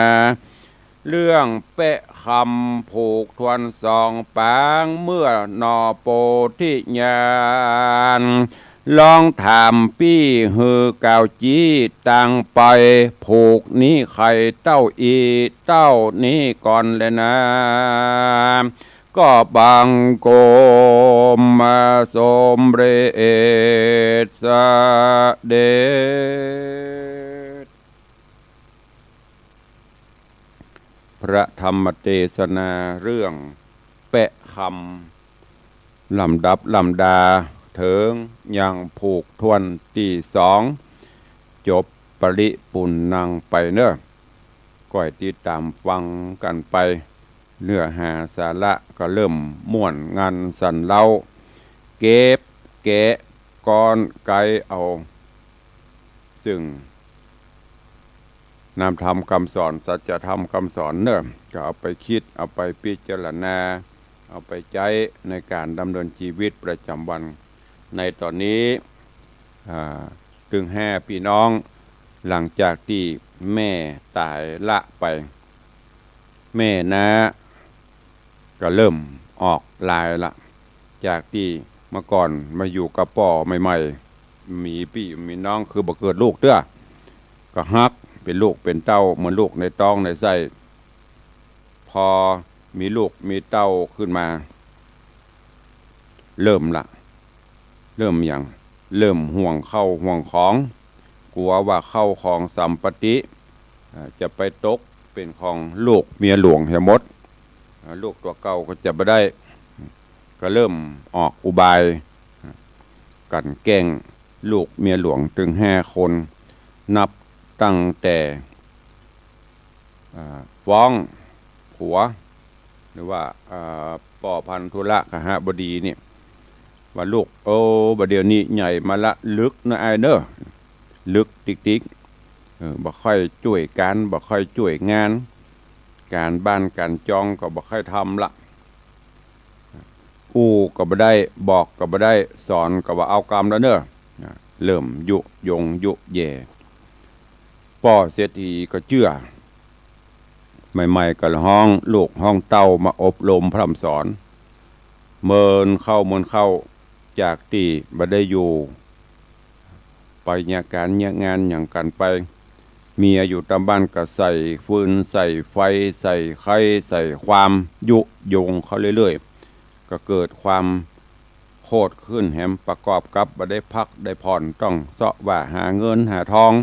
เรื่องแปะคำผูกทวนสองปาง เมื่อหน่อโพธิญาณ ลองถามปี้หื้อกาวจี๊ ตังไปผูกนี้ใค่เต้าอี้เต้านี้ก่อนแลนา ก็บังคมมาสมเร็จเสด็จ พระธรรมเตสนาเรื่องแปะคำ ลำดับลำดาเถิงยังผูกถ้วนตี้สอง จบปริปุณณังไปเน่อ ก้อยติดต๋ามฟังกั๋นไป เนื้อหาสาระก็เริ่มม่วนงันสันเล้า เก็บแกะก้อนไก๊เอา ซึ่ง นามธรรมกำสอน สัจธรรมกำสอนเน่อ ก็เอาไปกึ๊ด เอาไปพิจารณา เอาไปใจ๊ในก๋านดำเนินจีวิตประจ๋ำวัน ในต๋อนนี้ อ่า ตึงแห่ปี้น้อง หลังจากตี้แม่ต๋ายละไป แม่น้า ก็เริ่มออกลายละ จากตี้เมื่อก่อนมาอยู่กับป้อใหม่ๆ มีปี้มีน้องคือบ่เกิดลูกเตื้อ ก็ฮักเป๋นลูกเป๋นเต้าเหมือนลูกในต๊องในไส้ พอมีลูกมีเต้าขึ้นมา เริ่มละ เริ่มหยัง เริ่มห่วงข้าวห่วงของ กั๋วว่าข้าวของสัมปติ อ่า จะไปตกเป๋นของลูกเมียหลวงเหียหมด อ่า ลูกตั๋วเก่าก็จะบ่ได้ ก็เริ่มออกอุบาย กลั่นแกล้งลูกเมียหลวงตึงห้าคน นับตั้งแต่ อ่า ฟ้องผัว หรือว่า อ่า ป้อพันธุรคหบดีนี่ ว่าลูก โอ้ บ่าเดี่ยวนี้ใหญ่มาละ ลึกเน่ออ้ายเน่อ ลึกติ๊กๆ เออ บ่ค่อยจ้วยก๋าน บ่ค่อยจ้วยงาน ก๋านบ้านก๋านจองก็บ่ค่อยทำละ อู้ก็บ่ได้ บอกก็บ่ได้ สอนก็บ่เอากำละเน่อ อ่า เริ่มยุยงยุแย่ ป้อเศรษฐีก็เจื้อ ใหม่ๆ ก็ฮ้องลูกฮ้องเต้ามาอบรมพร่ำสอน เมินเข้าเมินเข้า จากตี้บ่ได้อยู่ ไปเยียะก๋านเยียะงานหยังกั๋นไป เมียอยู่ต๋ามบ้านก็ใส่ฟืน ใส่ไฟ ใส่ไคร้ ใส่ความ ยุยงเข้าเรื่อยๆ ก็เกิดความโคตรขึ้นแหม ประกอบกับบ่ได้พักได้ผ่อน ต้องเซาะว่าหาเงินหาทอง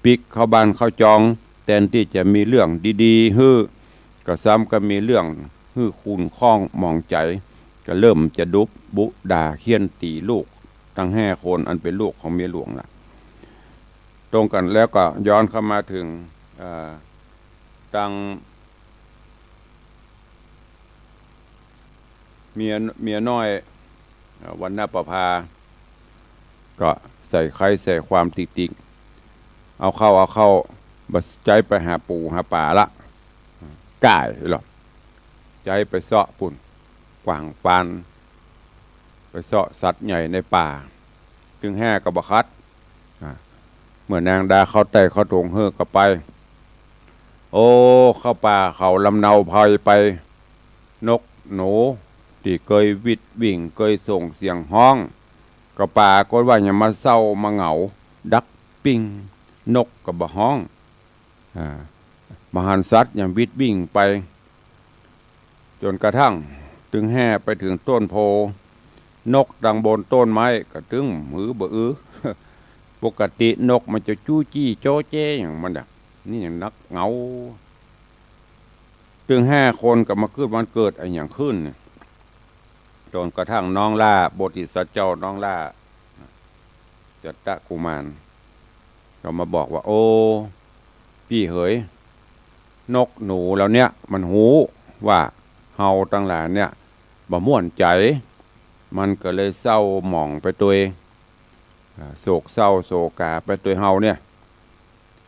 ปิ๊กเข้าบ้านเข้าจอง แตนตี้จะมีเรื่องดีๆ หื้อ ก็ซ้ำก็มีเรื่องหื้อขุ่นข้องหมองใจ๋ ก็เริ่มจะดุบุด่าเฆี่ยนตี๋ลูกตังห้าคน อันเป๋นลูกของเมียหลวงละ ตรงกั๋นแล้วก็ย้อนเข้ามาเถิง เอ่อ ตัง เมีย เมียน้อย เอ่อ วรรณประภา ก็ใส่ไคร้ใส่ความติ๊กๆ เอาเข้า เอาเข้า บ่ใจ๊ไปหาปู๋หาป๋าละ ก่ายเหรอ ใจ๊ไปเซาะปู๋น กว้างปาน ไปเซาะสัตว์ใหญ่ในป่า ตึงห้าก็บ่ขัด อ่า เมื่อนางดาเข้าไต่เข้าถงหื้อก็ไป โอ้ เข้าป่าเขาลำเนาไพรไป นกหนูตี้เกยวิดวิ่ง เกยส่งเสียงฮ้อง ก็ปรากฏว่าหยังมาเศร้ามาเหงา ดักปิ้ง นกก็บ่ฮ้อง อ่า บ่หันสัตว์หยังวิดวิ่งไป จ๋นกระทั่งตึงแห่ไปเถิงต้นโพธิ์ นกตังบนต้นไม้ก็ตึงหือบ่อือ ปกตินกมันจะจู้จี้โจ๊ะเจ๊ะหยังมันน่ะ นี่หยังนักเหงา ตึงห้าคนก็มากึ๊ดวันเกิดอะหยังขึ้นเนี่ย จ๋นกระทั่งน้องหล้า โพธิสัตว์เจ้าน้องหล้า จัตตกุมาร ก็มาบอกว่า โอ้ ปี้เหย นกหนูเหล่าเนี้ยมันฮู้ว่าเฮาตังหลายเนี่ยบ่ม่วนใจ๋ มันก็เลยเศร้าหมองไปตวย อ่า โศกเศร้าโศกาไปตวยเฮาเนี่ย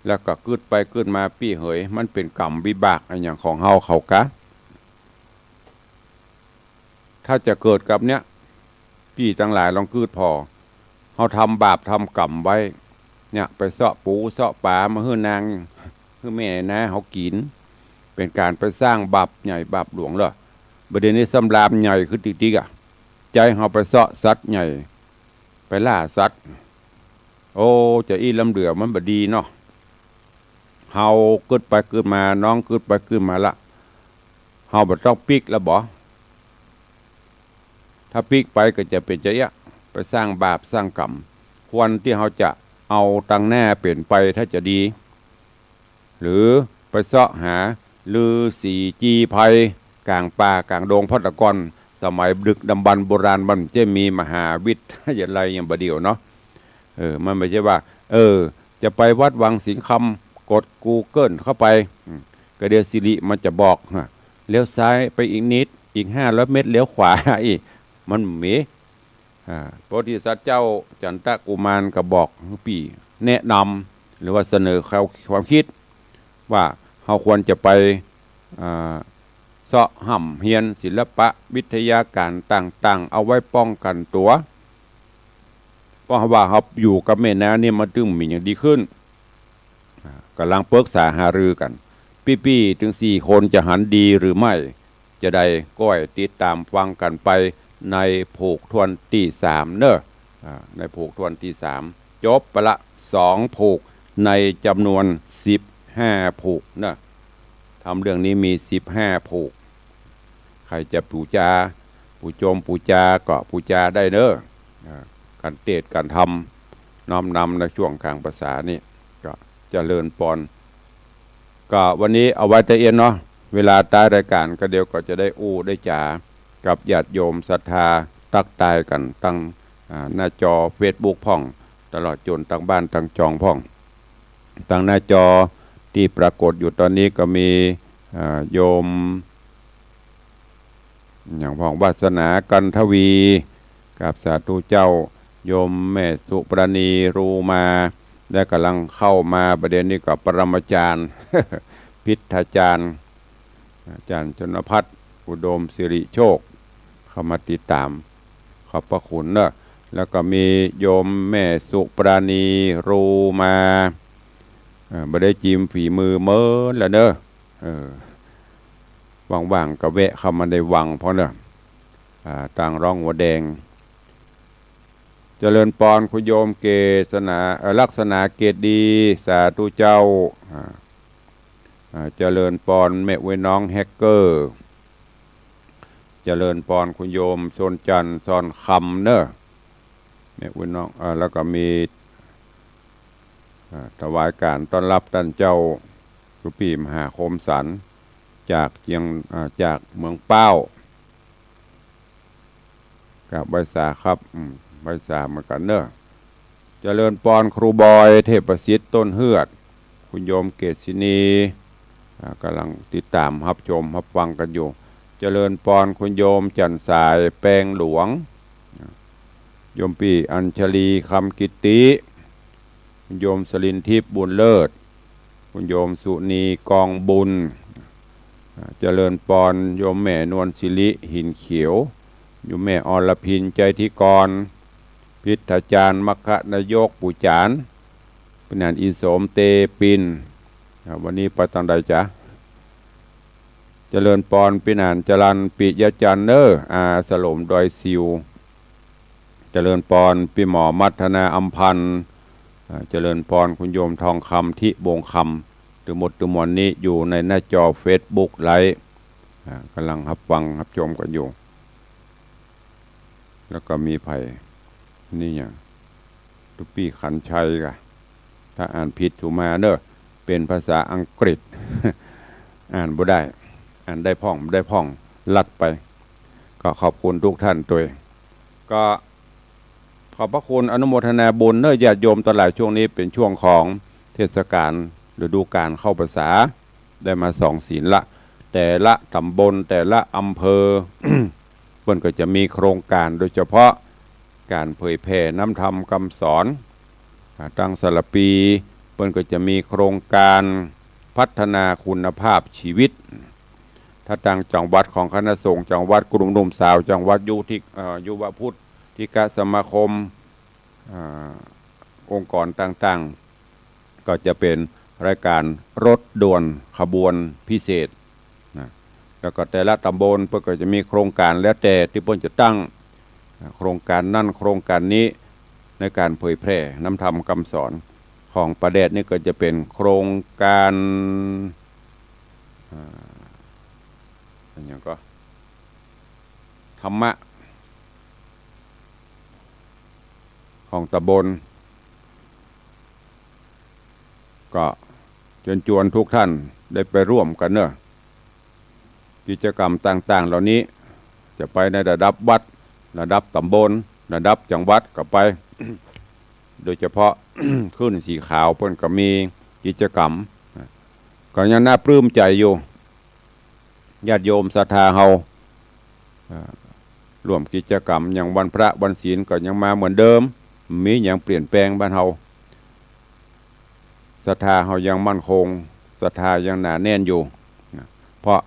แล้วก็กึ๊ดไปกึ๊ดมา ปี้เหย มันเป๋นกรรมวิบากอะหยังของเฮาเขากา ถ้าจะเกิดกับเนี้ย ปี้ตังหลายลองกึ๊ดผ่อ เฮาทำบาปทำกรรมไว้ เนี่ย ไปเซาะปูเซาะป๋ามาหื้อนาง หื้อแม่น้าเฮากิ๋น เป๋นก๋านไปสร้างบาปใหญ่บาปหลวงแล้ว บ่าเดี่ยวนี้ซ้ำลามใหญ่ขึ้นติ๊กๆ อะ ใจ๊เฮาไปเซาะสัตว์ใหญ่ ไปล่าสัตว์ โอ้ จะอี้ล้ำเหลือมันบ่ดีเนาะ เฮากึ๊ดไปกึ๊ดมา น้องกึ๊ดไปกึ๊ดมาละ เฮาบ่ต้องปิ๊กแล้วบ่ ถ้าปิ๊กไปก็จะเป๋นจะเอี้ยะ ไปสร้างบาปสร้างก๋รรม ควรตี้เฮาจะเอาตังหน้าเป๋นไปถ้าจะดี หรือไปเซาะหาฤๅษีจีไพร ก๋างป่าก๋างดง เพราะแต่ก่อนสมัยดึกดำบรรพ์โบราณมันจะมีมหาวิทยาลัยอย่างบ่าเดี่ยวเนาะ เออ มันบ่ใจ้ว่า เออ จะไปวัดวังสิงห์คำ กดกูเกิลเข้าไป อืม ก็เดี๋ยวสิริมันจะบอก ฮะ เลี้ยวซ้ายไปอีกนิด อีกห้าร้อยเมตร เลี้ยวขวา อี้ มันบ่มี อ่า โพธิสัตว์เจ้าจันทกุมารก็บอกหื้อปี้ แนะนำ หรือว่าเสนอความ ความกึ๊ด ว่าเฮาควรจะไป อ่า เซาะฮ่ำเฮียนศิลปะวิทยาก๋านต่างๆ เอาไว้ป้องกั๋นตั๋ว เพราะว่าเฮาอยู่กับแม่น้ำนี่มันตึงมีอย่างดีขึ้น อ่า ก่ำลังปรึกษาหารือกั๋น ปี้ๆ ตึงสี่คนจะหันดีหรือไม่ จะใดก็ให้ติดต๋ามฟังกั๋นไปในผูกถ้วนตี้สามเนาะ อ่า ในผูกถ้วนตี้สาม จบไปละสองผูกในจ๋ำนวนสิบห้าผูกเนาะ ธรรมเรื่องนี้มีสิบห้าผูก ใผจะปู๋จา ปู๋จมปู๋จาก็ปู๋จาได้เนาะ อ่า ก๋านเตสน์ก๋านธรรม น้อมนำในช่วงก๋างพรรษานี่ ก็เจริญปอน ก็วันนี้เอาไว้เต้าอี้เนาะ เวลาต้ายรายก๋านก็เดี๋ยวก็จะได้อู้ได้จ๋ากับญาติโยมศรัทธา ตั๊กตายกั๋นตัง อ่า หน้าจอเฟซบุ๊กพ่อง ตลอดจ๋นตังบ้านตังจองพ่อง ตังหน้าจอตี้ปรากฏอยู่ต๋อนนี้ก็มี อ่า โยม อย่างพ่องวาสนา กันทวี กราบสาธุเจ้า โยมแม่สุปราณี รูมา และก่ำลังเข้ามาบ่าเดี่ยวนี้ก็ปรมาจารย์ พิทธาจารย์ อาจารย์ชนพัฒน์ อุดมสิริโชค เข้ามาติดต๋าม ขอบพระคุณเนาะ แล้วก็มีโยมแม่สุปราณี รูมา เอ่อ บ่ได้จิมฝีมือเมินแล้วเนาะ เออ ว่างๆ ก็แวะเข้ามาในวังพ่องเนาะ อ่า ตางร่องหัวแดง เจริญปอนคุณโยมเกษณา เอ่อ ลักษณะเกตดี สาธุเจ้า อ่า อ่า เจริญปอนแม่อุ๊ยน้องแฮกเกอร์ เจริญปอนคุณโยมชนจันทร์ ซอนคำเนาะ แม่อุ๊ยน้อง อ่า แล้วก็มี อ่า ถวายก๋านต้อนฮับต้านเจ้า หลวงปี้มหาคมสันต์ จากเจียง อ่า จากเมืองป้าว กราบไหว้สาครับ อืม ไหว้สาเหมือนกั๋นเนาะ เจริญปอนครูบอย เทพประสิทธิ์ ต้นเฮือด คุณโยมเกษณี อ่า ก่ำลังติดต๋ามฮับชมฮับฟังกั๋นอยู่ เจริญปอนคุณโยมจันทร์สาย แปงหลวง โยมปี้อัญชลี คำกิตติ คุณโยมสลินทิพย์ บุญเลิศ คุณโยมสุนี กองบุญ อ่า เจริญปอนโยมแม่นวลสิริ หินเขียว โยมแม่อรพิน ใจธิกร พิทธาจารย์ มัคคนายก ปู่จ๋าน ปี้หนาน อีสม เตปิน อ่า วันนี้ไปตางใดจ๊ะ เจริญปอนปี้หนาน จรัญ ปิยะจันทร์เนาะ อาสลม ดอยสิว เจริญปอนปี้หมอมัทนา อำพันธ์ อ่า เจริญปอนคุณโยมทองคำ ทิวงศ์คำ ตึงหมดตึงมวลนี้อยู่ในหน้าจอเฟซบุ๊กไลฟ์ อ่า ก่ำลังฮับฟังฮับชมกั๋นอยู่ แล้วก็มีใผ นี่หยัง ตุ๊ปี้ขันชัยก่ะ ถ้าอ่านผิดถูมาเนาะ เป๋นภาษาอังกฤษ อ่านบ่ได้ อ่านได้พ่อง บ่ได้พ่อง ลัดไป ก็ขอบคุณทุกท่านตวย ก็ขอบพระคุณอนุโมทนาบุญเนาะ ญาติโยมตังหลาย ช่วงนี้เป๋นช่วงของเทศกาลฤดูก๋าลเข้าพรรษา ได้มาสองศีลละ แต่ละต๋ำบล แต่ละอำเภอ เปิ้นก็จะมีโครงก๋านโดยเฉพาะก๋านเผยแผ่น้ำธรรมคำสอน อ่า ตังแต่ละปี๋ เปิ้นก็จะมีโครงก๋านพัฒนาคุณภาพชีวิต ถ้าตางจังหวัดของคณะสงฆ์ จังหวัดกลุ่มหนุ่มสาว จังหวัดยุวธิ เอ่อ ยุวพุทธิกสมาคม อ่า องค์กรต่างๆ ก็จะเป๋นรายก๋านรถด่วนขบวนพิเศษ แล้วก็แต่ละตำบลเปิ้นก็จะมีโครงก๋านแล้วแต่ตี้เปิ้นจะตั้ง อ่า โครงก๋านนั้นโครงก๋านนี้ ในก๋านเผยแผ่นำธรรมกำสอน ของป่าแดดนี่ก็จะเป๋นโครงก๋าน อ่า อะหยังก็ ธรรมะ ของตำบล ก็เจิญจวนทุกท่านได้ไปร่วมกั๋นเนาะ กิจกรรมต่างๆ เหล่านี้ จะไปในระดับวัด ระดับตำบล ระดับจังหวัดก็ไป โดยเฉพาะ คลื่นสีขาวเปิ้นก็มีกิจกรรม ก็ยังน่าปลื้มใจ๋อยู่ ญาติโยมศรัทธาเฮา อ่า ร่วมกิจกรรมอย่างวันพระวันศีลก็ยังมาเหมือนเดิม บ่มีหยังเปลี่ยนแปลงบ้านเฮา ศรัทธาเฮายังมั่นคง ศรัทธายังหนาแน่นอยู่นะ เพราะ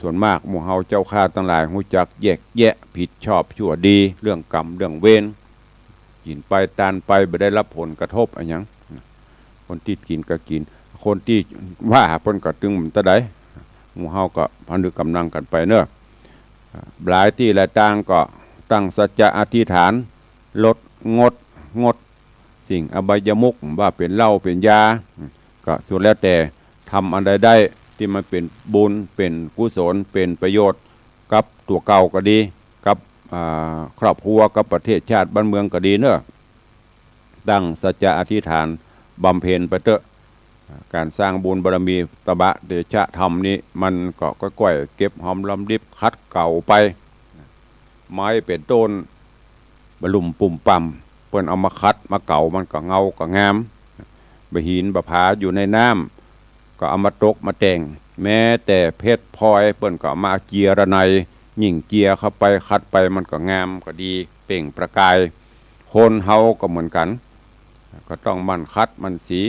ส่วนมากหมู่เฮาเจ้าข้าตังหลายฮู้จักแยกแยะผิดชอบชั่วดี เรื่องกรรมเรื่องเวร กิ๋นไปตานไปบ่ได้รับผลกระทบอะหยังนะ คนตี้กิ๋นก็กิ๋น คนตี้ว่าเปิ้นก็ตึงบ่ตาใด หมู่เฮาก็ผนึกกำลังกั๋นไปเนาะ หลายตี้หลายตางก็ตั้งสัจจะอธิษฐาน ลด งด งดสิ่งอบายมุข ว่าเป๋นเหล้าเป๋นยา ก็สุดแล้วแต่ ทำอันใดได้ตี้มันเป๋นบุญ เป๋นกุศล เป๋นประโยชน์กับตั๋วเก่าก็ดี กับ อ่า ครอบครัว กับประเทศชาติบ้านเมืองก็ดีเนาะ ตั้งสัจจะอธิษฐานบำเพ็ญไปเต๊อะ ก๋านสร้างบุญบารมีตบะเตชะธรรมนี้ มันก็ก้อยๆ เก็บหอมรอมริบขัดเกลาไป ไม้เป๋นต้น บ่าลุ่มปุ่มป่ำ เปิ้นเอามาขัดมาเกลา มันก็เงาก็งาม บ่าหินบ่าผาอยู่ในน้ำ ก็เอามาตกมาแต่ง แม้แต่เพชรพลอย เปิ้นก็เอามาเจียระไน ยิ่งเจียเข้าไปขัดไป มันก็งามก็ดี เปล่งประกาย คนเฮาก็เหมือนกั๋น ก็ต้องหมั่นขัดหมั่นสี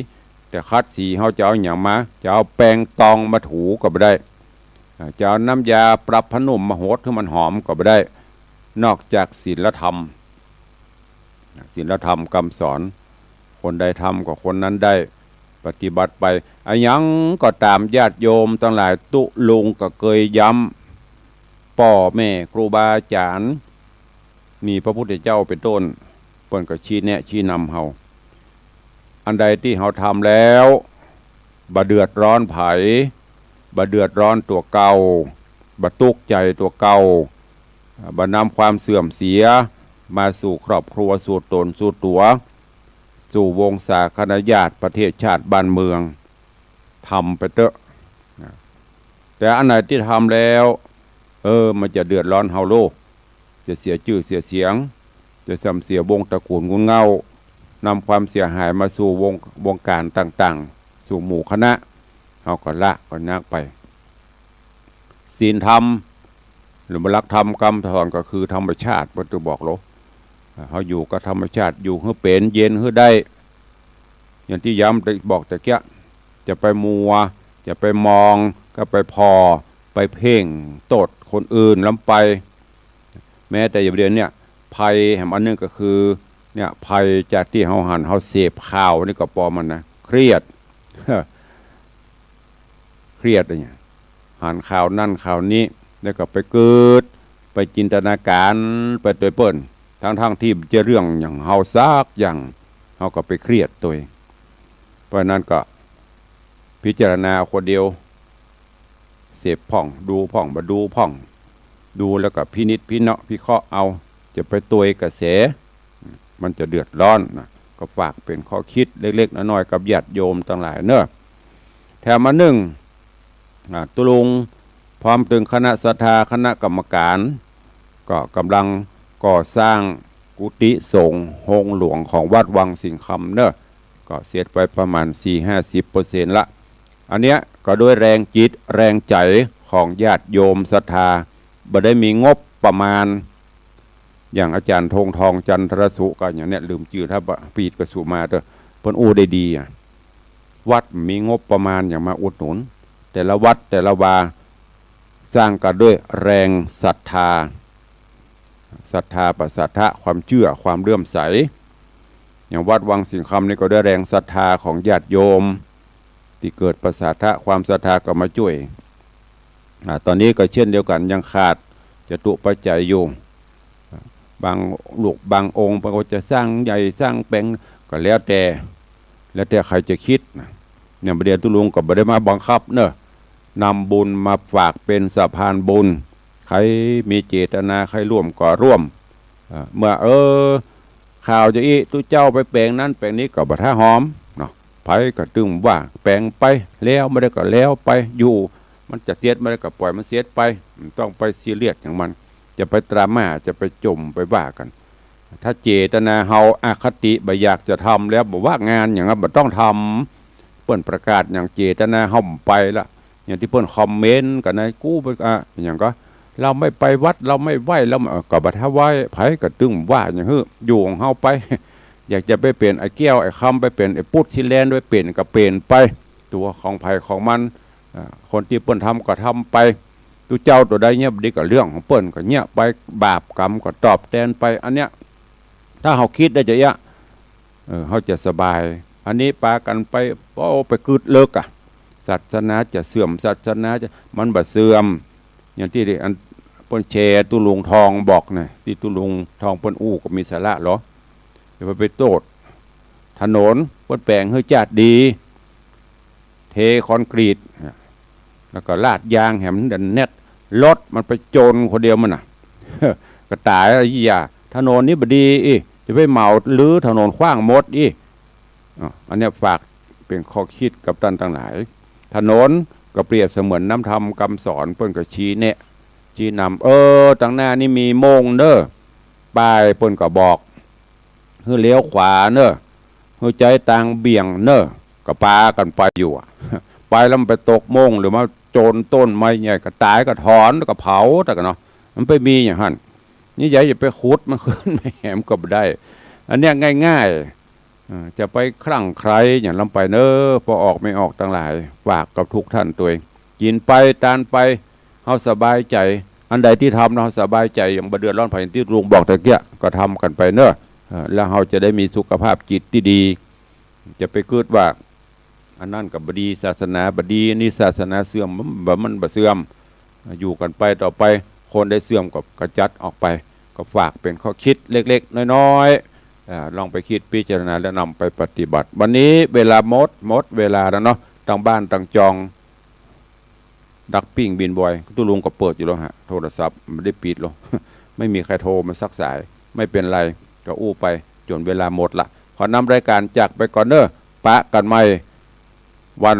แต่ขัดสีเฮาจะเอาหยังมา จะเอาแปรงตองมาถูก็บ่ได้ อ่า จะเอาน้ำยาปรับผ้านุ่มมาหดหื้อมันหอมก็บ่ได้ นอกจากศีลธรรม ศีลธรรมกำสอน คนใดทำก็คนนั้นได้ปฏิบัติไป อะหยังก็ต๋ามญาติโยมตังหลาย ตุ๊ลุงก็เกยย้ำ ป้อแม่ครูบาอาจ๋ารย์ มีพระพุทธเจ้าเป๋นต้น เปิ้นก็ชี้แนะชี้นำเฮา อันใดตี้เฮาทำแล้ว บ่เดือดร้อนใผ บ่เดือดร้อนตั๋วเก่า บ่ตุ๊กใจ๋ตั๋วเก่า บ่นำความเสื่อมเสียมาสู่ครอบครัว สู่ต๋น สู่ตั๋ว สู่วงศาคณะญาติ ประเทศชาติบ้านเมือง ทำไปเต๊อะ แต่อันไหนตี้ทำแล้ว เออ มันจะเดือดร้อนเฮาโลก จะเสียจื้อเสียเสียง จะเสื่อมเสียวงศ์ตระกูลงุ่นเง่า นำความเสียหายมาสู่วง วงก๋านต่างๆ สู่หมู่คณะ เฮาก็ละก็ยักไป ศีลธรรม หรือว่าหลักธรรมกำสอนก็คือธรรมชาติ เปิ้นจะบอกโลก เฮาอยู่กับธรรมชาติ อยู่หื้อเป๋น เย็นหื้อได้ อย่างตี้ย้ำได้บอกตะเกียะ จะไปมัว จะไปมอง ก็ไปผ่อ ไปเพ่งโต้ษคนอื่นล้ำไป แม้แต่อย่างเดี๋ยวเนี่ย ภัยแหมอันหนึ่งก็คือ เนี่ย ภัยจากตี้เฮาหัน เฮาเสพข่าวนี่ก็ปอมันนะ เครียด เครียดอะเนี่ย หันข่าวนั่นข่าวนี้ แล้วก็ไปกึ๊ด ไปจินตนาการ ไปตวยเปิ้น ทั้งๆ ตี้บ่ใจ้เรื่องหยังเฮาสักอย่าง เฮาก็ไปเครียดตวย เพราะฉะนั้นก็พิจารณาคนเดียว เสพพ่อง ดูพ่อง บ่ดูพ่อง ดูแล้วก็พินิจพิเนาะห์พิเคราะห์เอา จะไปตวยกระแส มันจะเดือดร้อนนะ ก็ฝากเป๋นข้อคิดเล็กๆ น้อยๆ กับญาติโยมตังหลายเนาะ แถมอันหนึ่ง อ่า ตุ๊ลุงพร้อมตึงคณะศรัทธาคณะกรรมก๋าน ก็ก่ำลังก่อสร้างกุฏิสงฆ์โฮงหลวงของวัดวังสิงห์คำเนาะ ก็เสร็จไปประมาณสี่ห้าสิบเปอร์เซ็นต์ละ อันเนี้ยก็ด้วยแรงจิตแรงใจ๋ของญาติโยมศรัทธา บ่ได้มีงบประมาณ อย่างอาจ๋ารย์ธงทองจันทรสุ ก็อย่างเนี้ย ลืมจื้อ ถ้าผิดก็สุมาเต๊อะ เปิ้นอู้ได้ดีอะ วัดมีงบประมาณหยังมาอุดหนุน แต่ละวัดแต่ละวา สร้างก็ด้วยแรงศรัทธา ศรัทธา ปสัทธะ ความเจื้อ ความเลื่อมใส อย่างวัดวังสิงห์คำนี่ก็ด้วยแรงศรัทธาของญาติโยม ตี้เกิดปสัทธะ ความศรัทธาก็มาจ้วย อ่า ต๋อนนี้ก็เช่นเดียวกั๋น ยังขาดจตุปัจจัยอยู่ อ่า บางลูกบางองค์เปิ้นก็จะสร้างใหญ่สร้างแป๋ง ก็แล้วแต่ แล้วแต่ใผจะกึ๊ดนะ เนี่ย บ่าเดี่ยวตุ๊ลุงก็บ่ได้มาบังคับเนาะ นำบุญมาฝากเป๋นสะพานบุญ ใผมีเจตนาใผร่วมก็ร่วม อ่า เมื่อ เออ ข่าวจะอี้ ตุ๊เจ้าไปแป๋งนั้นแป๋งนี้ก็บ่ท้าหอมเนาะ ใผก็ตึงว่าแป๋งไป แล้วบ่าเดี่ยวก็แล้วไป อยู่ มันจะเตียดบ่าเดี่ยวก็ป่อยมันเตียดไป บ่ต้องไปซีเรียสหยังมัน จะไปดราม่า จะไปจ่มไปว่ากั๋น ถ้าเจตนาเฮาอคติ บ่อยากจะทำแล้ว บ่ว่างานอย่างนั้น บ่ต้องทำ เปิ้นประกาศอย่างเจตนาเฮาบ่ไปละ อย่างตี้เปิ้นคอมเมนต์กั๋นในกู๊ป อ่ะ อย่างก็ "เฮาไม่ไปวัด เฮาไม่ไหว้ เฮาไม่" เออ ก็บ่ท้าไหว้ ใผก็ตึงว่าอย่างหื้อ อยู่ของเฮาไป อยากจะไปเป๋นไอ้แก้วไอ้คำ ไปเป๋นไอ้ปุ๊ดที่แลนไปเป๋นก็เป๋นไป ตั๋วของใผของมัน อ่า คนตี้เปิ้นทำก็ทำไป ตุ๊เจ้าตั๋วใดเยียะบ่ดีก็เรื่องของเปิ้น ก็เยียะไป บาปกรรมก็ตอบแตนไป อันเนี้ย ถ้าเฮากึ๊ดได้จะเยียะ เออ เฮาจะสบาย อันนี้ปากั๋นไป โอ้ ไปกึ๊ดเลิกอะ ศาสนาจะเสื่อม ศาสนาจะ มันบ่เสื่อม อย่างตี้อันเปิ้นแชร์ตุ๊ลุงทองบอกนะ ตี้ตุ๊ลุงทองเปิ้นอู้ก็มีสาระเหรอ อย่าไป ไปโต้ษ ถนนเปิ้นแป๋งหื้อจ้าดดี เทคอนกรีต แล้วก็ลาดยางแหมมันแน่น รถมันไปโจนคนเดียวมันน่ะ ก็ต๋ายแล้ว อย่า ถนนนี้บ่ดีอี้ จะไปเหมารื้อถนนขว้างหมดอี้ อ่ะ อันเนี้ยฝากเป๋นข้อกึ๊ดกับต้านตังหลาย ถนนก็เปรียบเสมือนน้ำธรรมกำสอน เปิ้นก็ชี้แนะ ชี้นำ เออ ตังหน้านี้มีโม่งเน้อ ป้ายเปิ้นก็บอก หื้อเลี้ยวขวาเน้อ หื้อใจ๊ตางเบี่ยงเน้อ ก็ปากั๋นไปอยู่อะ ไปแล้วมันไปตกโม่ง หรือมาโจนต้นไม้ใหญ่ ก็ต๋ายก็ถอน แล้วก็เผา แต่ก็เนาะ มันไปมีอย่างหั้น นี่ใหญ่จะไปขุดมันขึ้นมาแหมก็บ่ได้ อันเนี้ยง่ายๆ เออ จะไปคลั่งไคล้อย่างลำไปเน้อ ปอออกไม่ออกตังหลาย ฝากกับทุกท่านตวย กิ๋นไป ตานไป เฮาสบายใจ๋ อันใดตี้ทำแล้วเฮาสบายใจ๋ อย่างบ่เดือดร้อนใผ ตี้ลุงบอกตะเกี้ย ก็ทำกั๋นไปเน้อ เออ แล้วเฮาจะได้มีสุขภาพจิตตี้ดี จะไปกึ๊ดว่า อันนั้นก็บ่ดี ศาสนาบ่ดี อันนี้ศาสนาเสื่อม บ่ มันบ่เสื่อม อยู่กั๋นไปต่อไป คนใดเสื่อมก็กระจัดออกไป ก็ฝากเป๋นข้อกึ๊ดเล็กๆ น้อยๆ อ่า ลองไปกึ๊ดพิจารณาแล้วนำไปปฏิบัติ วันนี้เวลาหมด หมดเวลาแล้วเนาะ ตังบ้านตังจอง ดักปิ้งบินบ่อย ตุ๊ลุงก็เปิดอยู่แล้วฮะ โทรศัพท์บ่ได้ปิดหรอก ไม่มีใครโทรมาสักสาย ไม่เป๋นไร ก็อู้ไปจ๋นเวลาหมดละ ขอนำรายก๋านจากไปก่อนเน้อ ปะกั๋นใหม่วัน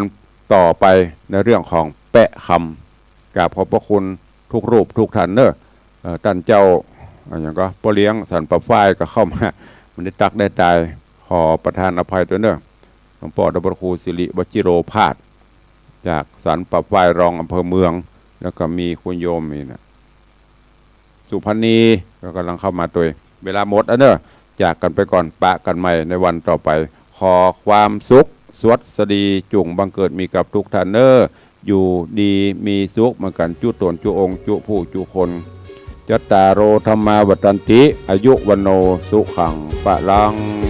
ต่อไปในเรื่องของแปะคำ กราบขอบพระคุณทุกรูปทุกท่านเน้อ เอ่อ ต้านเจ้า เอ่อ หยังก็ ป้อเลี้ยงสันป่าฝ้ายก็เข้ามา บ่ได้ตั๊กได้ตาย ขอประทานอภัยตวยเน้อ หลวงป้อดรพระครูสิริวจิโรภาส จากสันป่าฝ้ายรองอำเภอเมือง แล้วก็มีคุณโยมนี่นะ สุพรรณี ก็ก่ำลังเข้ามาตวย เวลาหมดแล้วเน้อ จากกั๋นไปก่อน ปะกั๋นใหม่ในวันต่อไป ขอความสุขสวัสดีจุ่งบังเกิดมีกับทุกท่านเน้อ อยู่ดีมีสุขเหมือนกั๋นจุ๊ต๋นจุ๊องค์จุ๊ผู้จุ๊คน จัตตาโร ธัมมา วัฑฒันติ อายุ วัณโณ สุขัง พลัง